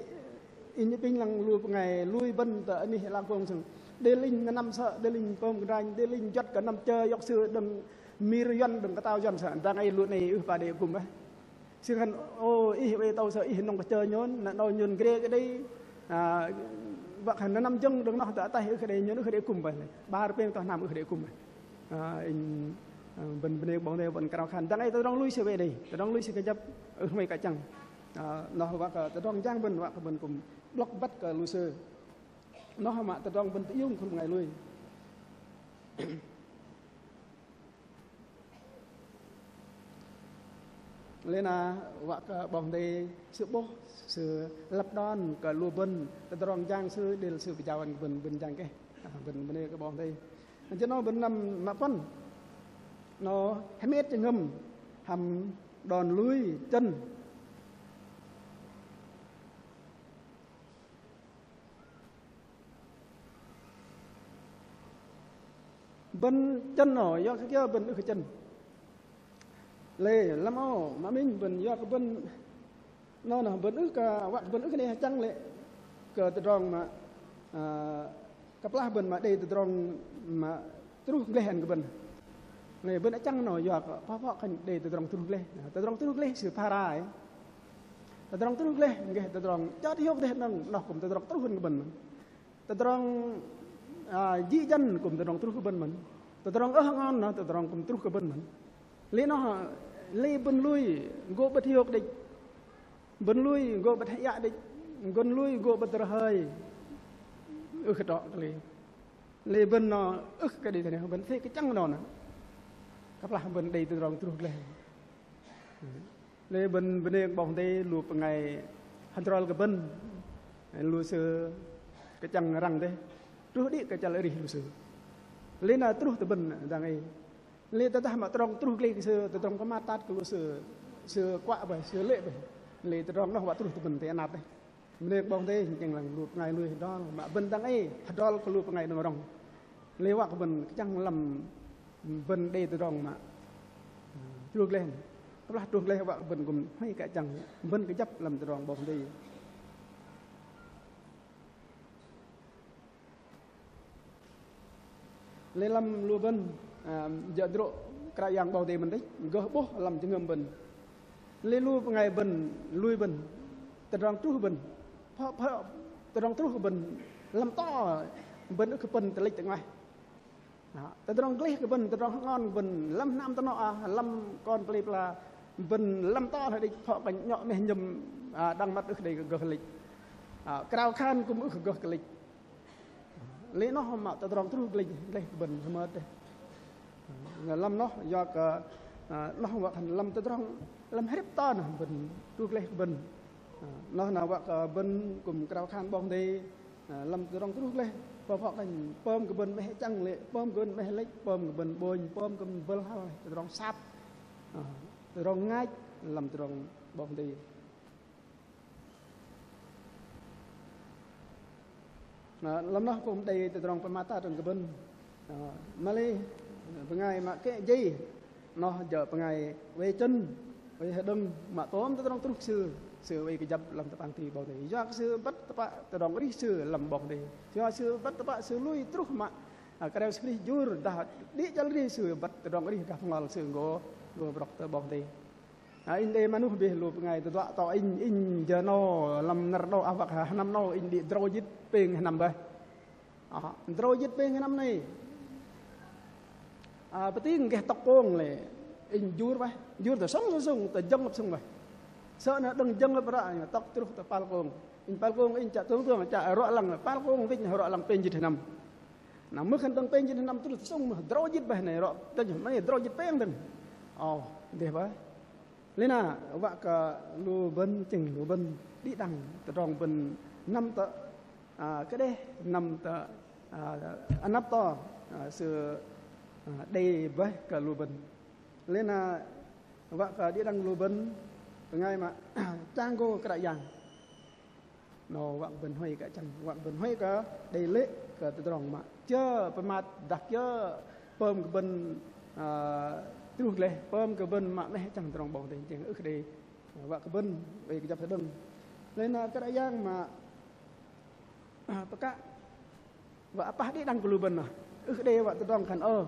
inh apinh lăng lu bơngai lui bơ̆n tơ anih la kông sơ̆ng. Đei linh năm sơ̆, đei linh pơm kơdranh, đei linh juăt kơ năm chơ yŏk sư đơ̆ng mir Yuăn, đơ̆ng kơtao Yuăn sơ̆. Dang ei lu 'nei ưh pă đei akŭm bơih. Sư khan ô ih oei tâu sơ̆ ih nŏng kơ chơ nhôn, na 'nâu nhôn gre kơ đei. Wă khan na năm jơ̆ng đơ̆ng noh tơ ataih ưh kơ đei nhôn ưh kơ đei akŭm bơih. 'Bar pêng tơ hnam ưh kơ đei akŭm bơih. Inh bơ̆n bơnê kơ 'Bok Kei-Dei bơ̆n krao khan dang ei tơdrong lui sư wei đei, tơdrong lui sư kơjăp ưh mei kơ chăng. Noh wă kơ tơdrong jang bơ̆n wă kơ bơ̆n kŭm 'blŏk băt kơ lu sư. Noh mă tơdrong bơ̆n tơiung khul bơngai lui. Lei na wă kơ 'Bok Kei-Dei Sư 'bôh, Sư lăp đon kơ lu bơ̆n, tơdrong jang Sư đei Sư pơjao ăn kơ bơ̆n, bơ̆n jang gơh. Bơ̆n bơnê kơ 'Bok Kei-Dei. Jơ 'nâu bơ̆n năm mă puăn. 'Nâu hơmet jơhngơ̆m hăm đon lui chơ̆n. Bơ̆n chơ̆n 'nâu, yua kơ kiơ bơ̆n ưh kơ chơ̆n. Lei lăm âu mă minh bơ̆n yua kơ bơ̆n 'nâu noh bơ̆n ưh kơ, wă kơ bơ̆n ưh kơ đei hơchăng lê̆ kơ tơdrong mă, ơ, kơplah bơ̆n mă đei tơdrong mă truh gleh ăn kơ bơ̆n. Lei bơ̆n achăng 'nâu yua kơ pơ̆ pơ̆ khan đei tơdrong truh gleh. Tơdrong truh gleh sư phara ei. Tơdrong truh gleh, ngeh tơdrong chơt hiôk dêh 'nâu, noh kŭm tơdrong truh ăn kơ bơ̆n. Tơdrong, ơ, jĭ jăn kŭm tơdrong truh kơ bơ̆n mơ̆n. Tơdrong ơh ngon noh tơdrong kŭm truh kơ bơ̆n mơ̆n. Lei noh, lei bơ̆n lui gô 'bơ̆t hiôk đĕch. Bơ̆n lui gô 'bơ̆t hơiă đĕch. Bơ̆n lui gô 'bơ̆t rơhơi. Ưh kơ trŏ kơ lei. Lei bơ̆n noh ưh kơ đei tơ noh, bơ̆n thê kơchăng noh noh. Kơplah bơ̆n đei tơdrong truh gleh. Lei bơ̆n bơnê kơ 'Bok Kei-Dei lu bơngai hơdrol kơ bơ̆n. Lu sư kơchăng răng dêh. Truh đĭ kơ chăl arih lu sư. Lei na truh tơ bơ̆n dang ei. Lei tơdah mă tơdrong truh gleh kơ sư, tơdrong pơmat tat kơ lu sư, sư kuă bơih, sư lê̆ bơih. Lei tơdrong noh wă truh tơ bơ̆n tơ anăp dêh. Bơnê kơ 'Bok Kei-Dei, tơchĕng lăng lu bơngai lui hơdrol, mă bơ̆n dang ei hơdrol kơ lu bơngai đơ̆ng rŏng. Lei wă kơ bơ̆n kơchăng lăm bơ̆n đei tơdrong mă truh gleh. Kơplah truh gleh wă kơ bơ̆n kŭm huay kơ achăng bơ̆n kơjăp lăm tơdrong 'Bok Kei-Dei. Lei lăm lu bơ̆n, ơ, jơ̆ drô̆ Kră Yang 'Bok Kei-Dei mơ̆n đĕch, gơh 'bôh lăm jơhngơ̆m bơ̆n. Lei lu bơngai bơ̆n, lui bơ̆n, tơdrong truh bơ̆n, pơ̆, pơ̆, tơdrong truh bơ̆n, lăm tŏ bơ̆n ưh kơ pơ̆n tơlĕch tơ 'nguaih. Ơ, tơdrong gleh kơ bơ̆n, tơdrong hơ'ngon bơ̆n, lăm hnam tơnŏ, ơ, lăm kon pơlei pơla bơ̆n, lăm tŏ hơdĕch pơ̆ kơ nhŏ meh nhơ̆m, ơ, đăng măt ưh kơ đei gơh lĕch. Ơ, krao khan kŭm ưh kơ gơh kơ lĕch. Lei noh mă tơdrong truh gleh, gleh kơ bơ̆n hơmơt dêh. Lăm noh yua kơ, ơ, noh wă khan lăm tơdrong, lăm hrĕp tŏ noh bơ̆n truh gleh kơ bơ̆n. Ơ, noh na wă kơ bơ̆n kŭm krao khan 'Bok Kei-Dei, ơ, lăm tơdrong truh gleh, pơ̆ pơ̆ khan pơm kơ bơ̆n meh chăng lê̆, pơm kơ bơ̆n meh lĕch, pơm kơ bơ̆n 'bônh, pơm kơ bơ̆n bơ̆l hăl, tơdrong sap, ơ, tơdrong ngach, lăm tơdrong 'Bok Kei-Dei. Ơ, lăm noh kŭm đei tơdrong pơmat tat ăn kơ bơ̆n. Ơ, mă lei bơngai mă kĕ jei, noh jơ̆ bơngai oei chơ̆n, oei hơđơ̆ng, mă tôm tơdrong truh sư, sư oei kơjăp lăm tơpang ti 'Bok Kei-Dei. Yua kơ sư băt tơpă tơdrong arih sư lăm 'Bok Kei-Dei. Yua sư băt tơpă sư lui truh mă, ơ, krao sư Krist jur dah đĭ chăl arih sư băt tơdrong arih gah bơhngol sư gô, gô brŏk tơ 'Bok Kei-Dei. Ơ, inh đei mơnuh bơih lu bơngai tơduă tŏ inh, inh jơ 'nâu lăm năr 'nâu, ơ, wă kơ hơnăm 'nâu inh đĭ drâu jĭt pêng hơnăm bơih. Ơ, drâu jĭt pêng hơnăm 'nâu. Ơ, pơting gah tŏk kông lê̆ inh jur bơih, jur tơ sŏng sŏng, tơ jơ̆ng lăp sŏng bơih. Sơ̆ na đơ̆ng jơ̆ng lăp ră, tŏk truh tơ pal kông. Inh pal kông inh chă tơ̆ng tơ̆ng, chă rŏ lăng, pal kông vinh rŏ lăng pêng jĭt hơnăm. Na mưh khan đơ̆ng pêng jĭt hơnăm truh tơ sŏng mưh drâu jĭt bơih 'nâu rŏ, tơ̆ng mă 'nâu drâu jĭt pêng dơ̆ng. Ơ, dêh bơih. Lei na wă kơ lu bơ̆n tơchĕng lu bơ̆n đĭ đăng tơdrong bơ̆n năm tơ, ơ, kơđeh, năm tơ, ơ, anăp tŏ, ơ, sư, ơ, đei bơih kơ lu bơ̆n. Lei na wă kơ đĭ đăng lu bơ̆n bơngai mă chang gô Kră Yang. 'Nâu wă kơ bơ̆n huay kơ achăng, wă kơ bơ̆n huay kơ đei lê̆ kơ tơdrong mă kiơ pơmat dah kiơ pơm kơ bơ̆n, ơ, truh gleh, pơm kơ bơ̆n mă meh achăng tơdrong 'Bok Kei-Dei tơchĕng ưh kơ đei, wă kơ bơ̆n oei kơjăp hơđơ̆ng. Lei na Kră Yang mă, ơ, pơkă wă apah đĭ đăng kơ lu bơ̆n noh. Ưh kơ đei wă tơdrong khan ơ,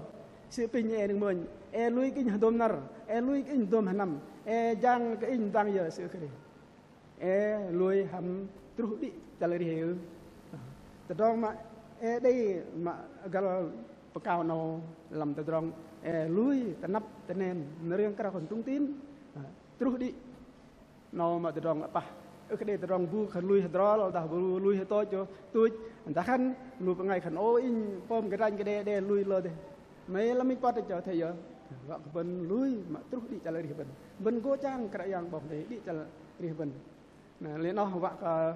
sư apinh ei đơ̆ng mônh, ei lui kơ inh hơdôm năr, ei lui kơ inh hơdôm hơnăm, ei jang kơ inh dang yơ, sư ưh kơ đei. Ei lui hăm truh đĭ chăl arih ei ưh? Tơdrong mă ei đei mă găl pơkao 'nâu lăm tơdrong ei lui tơnăp tơnen nơ̆r ring krao khan trung tín truh đĭ. 'Nâu mă tơdrong apah. Ưh kơ đei tơdrong bu khan lui hơdrol dah bu lui hơtôch tuch, dah khan lu bơngai khan ô inh pơm kơdranh kơđeh đe lui lơ dêh. Mă lăm minh pơt chơ thei yơ. Wă kơ bơ̆n lui mă truh đĭ chăl arih bơ̆n. Bơ̆n gô chang Kră Yang 'Bok Kei-Dei đĭ chăl arih bơ̆n. Na, lei noh wă kơ,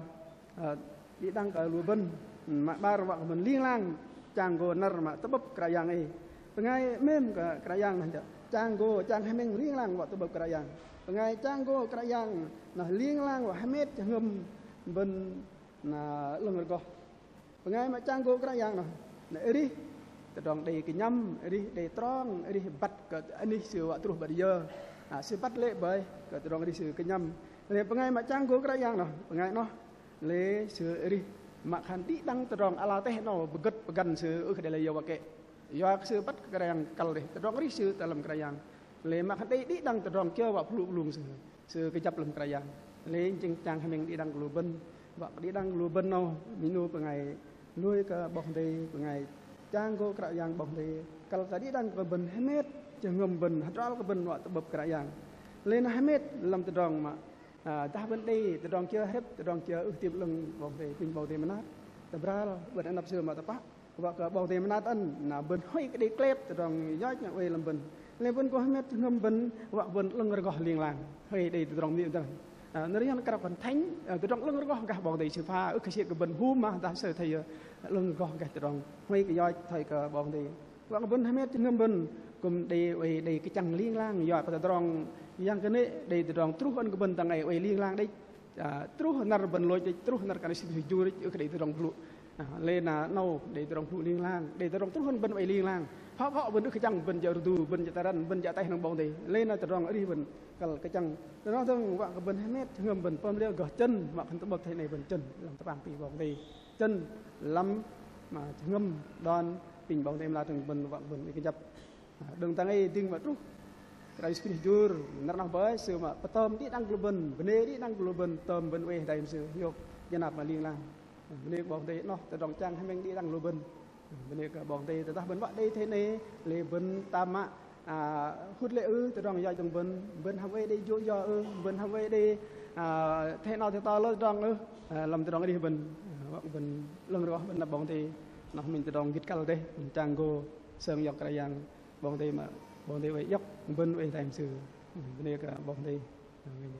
ơ, đĭ đăng kơ lu bơ̆n, mă 'bar wă kơ bơ̆n ling lang, chang gô năr mă tơ'bơ̆p Kră Yang ei. Bơngai 'mêm kơ Kră Yang noh chang gô, chang hơmĕng ling lang wă tơ'bơ̆p Kră Yang. Bơngai chang gô Kră Yang noh ling lang wă hơmet jơhngơ̆m bơ̆n na 'lơ̆ng rơgoh. Bơngai mă chang gô Kră Yang noh, na arih tơdrong đei kơnhăm, arih đei trong, arih băt kơ anih sư wă truh băt yơ. Na sư băt lê̆ bơih kơ tơdrong arih sư kơnhăm. Lê̆ bơngai mă chang gô Kră Yang noh, bơngai noh lê̆ sư arih mă khan đĭ đăng tơdrong ala teh 'nâu pơgơ̆t pơgăn sư ưh kơ đei lei yơ wă kĕ. Yua kơ sư băt kơ Kră Yang kăl dêh, tơdrong arih sư tơ lăm Kră Yang. Lê̆ mă khan đei đĭ đăng tơdrong kiơ wă pơhlŭ blŭng sư, sư kơjăp lăm Kră Yang. Lê̆ jing chang hơmĕng đĭ đăng kơ lu bơ̆n, wă kơ đĭ đăng kơ lu bơ̆n 'nâu, minh 'nu bơngai lui kơ 'Bok Kei-Dei, bơngai chang gô Kră Yang 'Bok Kei-Dei, kăl kơ đĭ đăng kơ bơ̆n hơmet jơhngơ̆m bơ̆n, hơdrol kơ bơ̆n wă tơ'bơ̆p Kră Yang. Lê̆ na hơmet lăm tơdrong mă, a, dah bơ̆n đei tơdrong kiơ hrĕp, tơdrong kiơ ưh tim 'lơ̆ng 'Bok Kei-Dei, apinh 'Bok Kei-Dei mơnat, tơbral bơ̆n anăp sư mă tơpă. Wă kơ 'Bok Kei-Dei mơnat ăn, na bơ̆n huay kơ đei klep tơdrong yoch na oei lăm bơ̆n. Lê̆ bơ̆n gô hơmet jơhngơ̆m bơ̆n, wă bơ̆n 'lơ̆ng rơgoh ling lang, huay đei tơdrong mơnat dơ̆ng. A, nơ̆r Yuăn krao khan thánh, a, tơdrong 'lơ̆ng rơgoh gah 'Bok Kei-Dei Sư pha, ưh kơ siĕ kơ bơ̆n hum mă dah sư thoi yơ, 'lơ̆ng rơgoh gah tơdrong huay kơ yoch thoi kơ 'Bok Kei-Dei. Wă kơ bơ̆n hơmet jơhngơ̆m bơ̆n, kư̆m đei oei đei kơchăng ling lang, yua kơ tơdrong yang kơnê̆ đei tơdrong truh ăn kơ bơ̆n dang ei oei ling lang đĕch. A, truh năr bơ̆n lôch đĕch, truh năr kơ Kră Yang Sư jur đĕch, ưh kơ đei tơdrong blŭ. A, lê̆ na 'nâu đei tơdrong blŭ ling lang, đei tơdrong truh ăn bơ̆n oei ling lang. Phŏ phŏ bơ̆n ưh kơ chăng bơ̆n jơ̆ rơdu, bơ̆n jơ̆ tơrăn, bơ̆n jơ̆ ataih hơnơ̆ng 'Bok Kei-Dei. Lê̆ na tơdrong arih bơ̆n kăl kơchăng. Tơdrong dơ̆ng wă kơ bơ̆n hơmet jơhngơ̆m bơ̆n pơm liơ gơh chơ̆n, wă kơ tơ'bơ̆p thoi noh bơ̆n chơ̆n lăm tơpang ti 'Bok Kei-Dei. Chơ̆n lăm, mă jơhngơ̆m đon apinh 'Bok Kei-Dei mơnat dơ̆ng bơ̆n wă kơ bơ̆n đei kơjăp. A, đơ̆ng dang ei dĭng mă truh Kră Yang Yêsu Krist jur, năr noh bơih Sư mă pơtơm đĭ đăng kơ lu bơ̆n, bơnê đĭ đăng kơ lu bơ̆n, tơm bơ̆n oei hơdai Sư hiôk jơnap mă ling lang. Bơnê kơ 'Bok Kei-Dei noh tơdrong chang hơmĕng đĭ đăng kơ lu bơ̆n. Bơnê kơ 'Bok Kei-Dei, tơdah bơ̆n wă đei thoi noh, lê̆ bơ̆n tam mă, a, hŭt lê̆ ưh, tơdrong yoch dơ̆ng bơ̆n, bơ̆n hăm oei đei jô̆ yo ưh, bơ̆n hăm oei đei, a, thoi noh thoi to lơ tơdrong ưh, a, lăm tơdrong arih bơ̆n, a, wă kơ bơ̆n 'lơ̆ng rơgoh bơ̆n năp 'Bok Kei-Dei, noh minh tơdrong gĭt kăl dêh, bơ̆n chang gô sơng iŏk Kră Yang, 'Bok Kei-Dei mă, 'Bok Kei-Dei oei iŏk bơ̆n oei hơdai Sư. Bơnê kơ 'Bok Kei-Dei. Amen.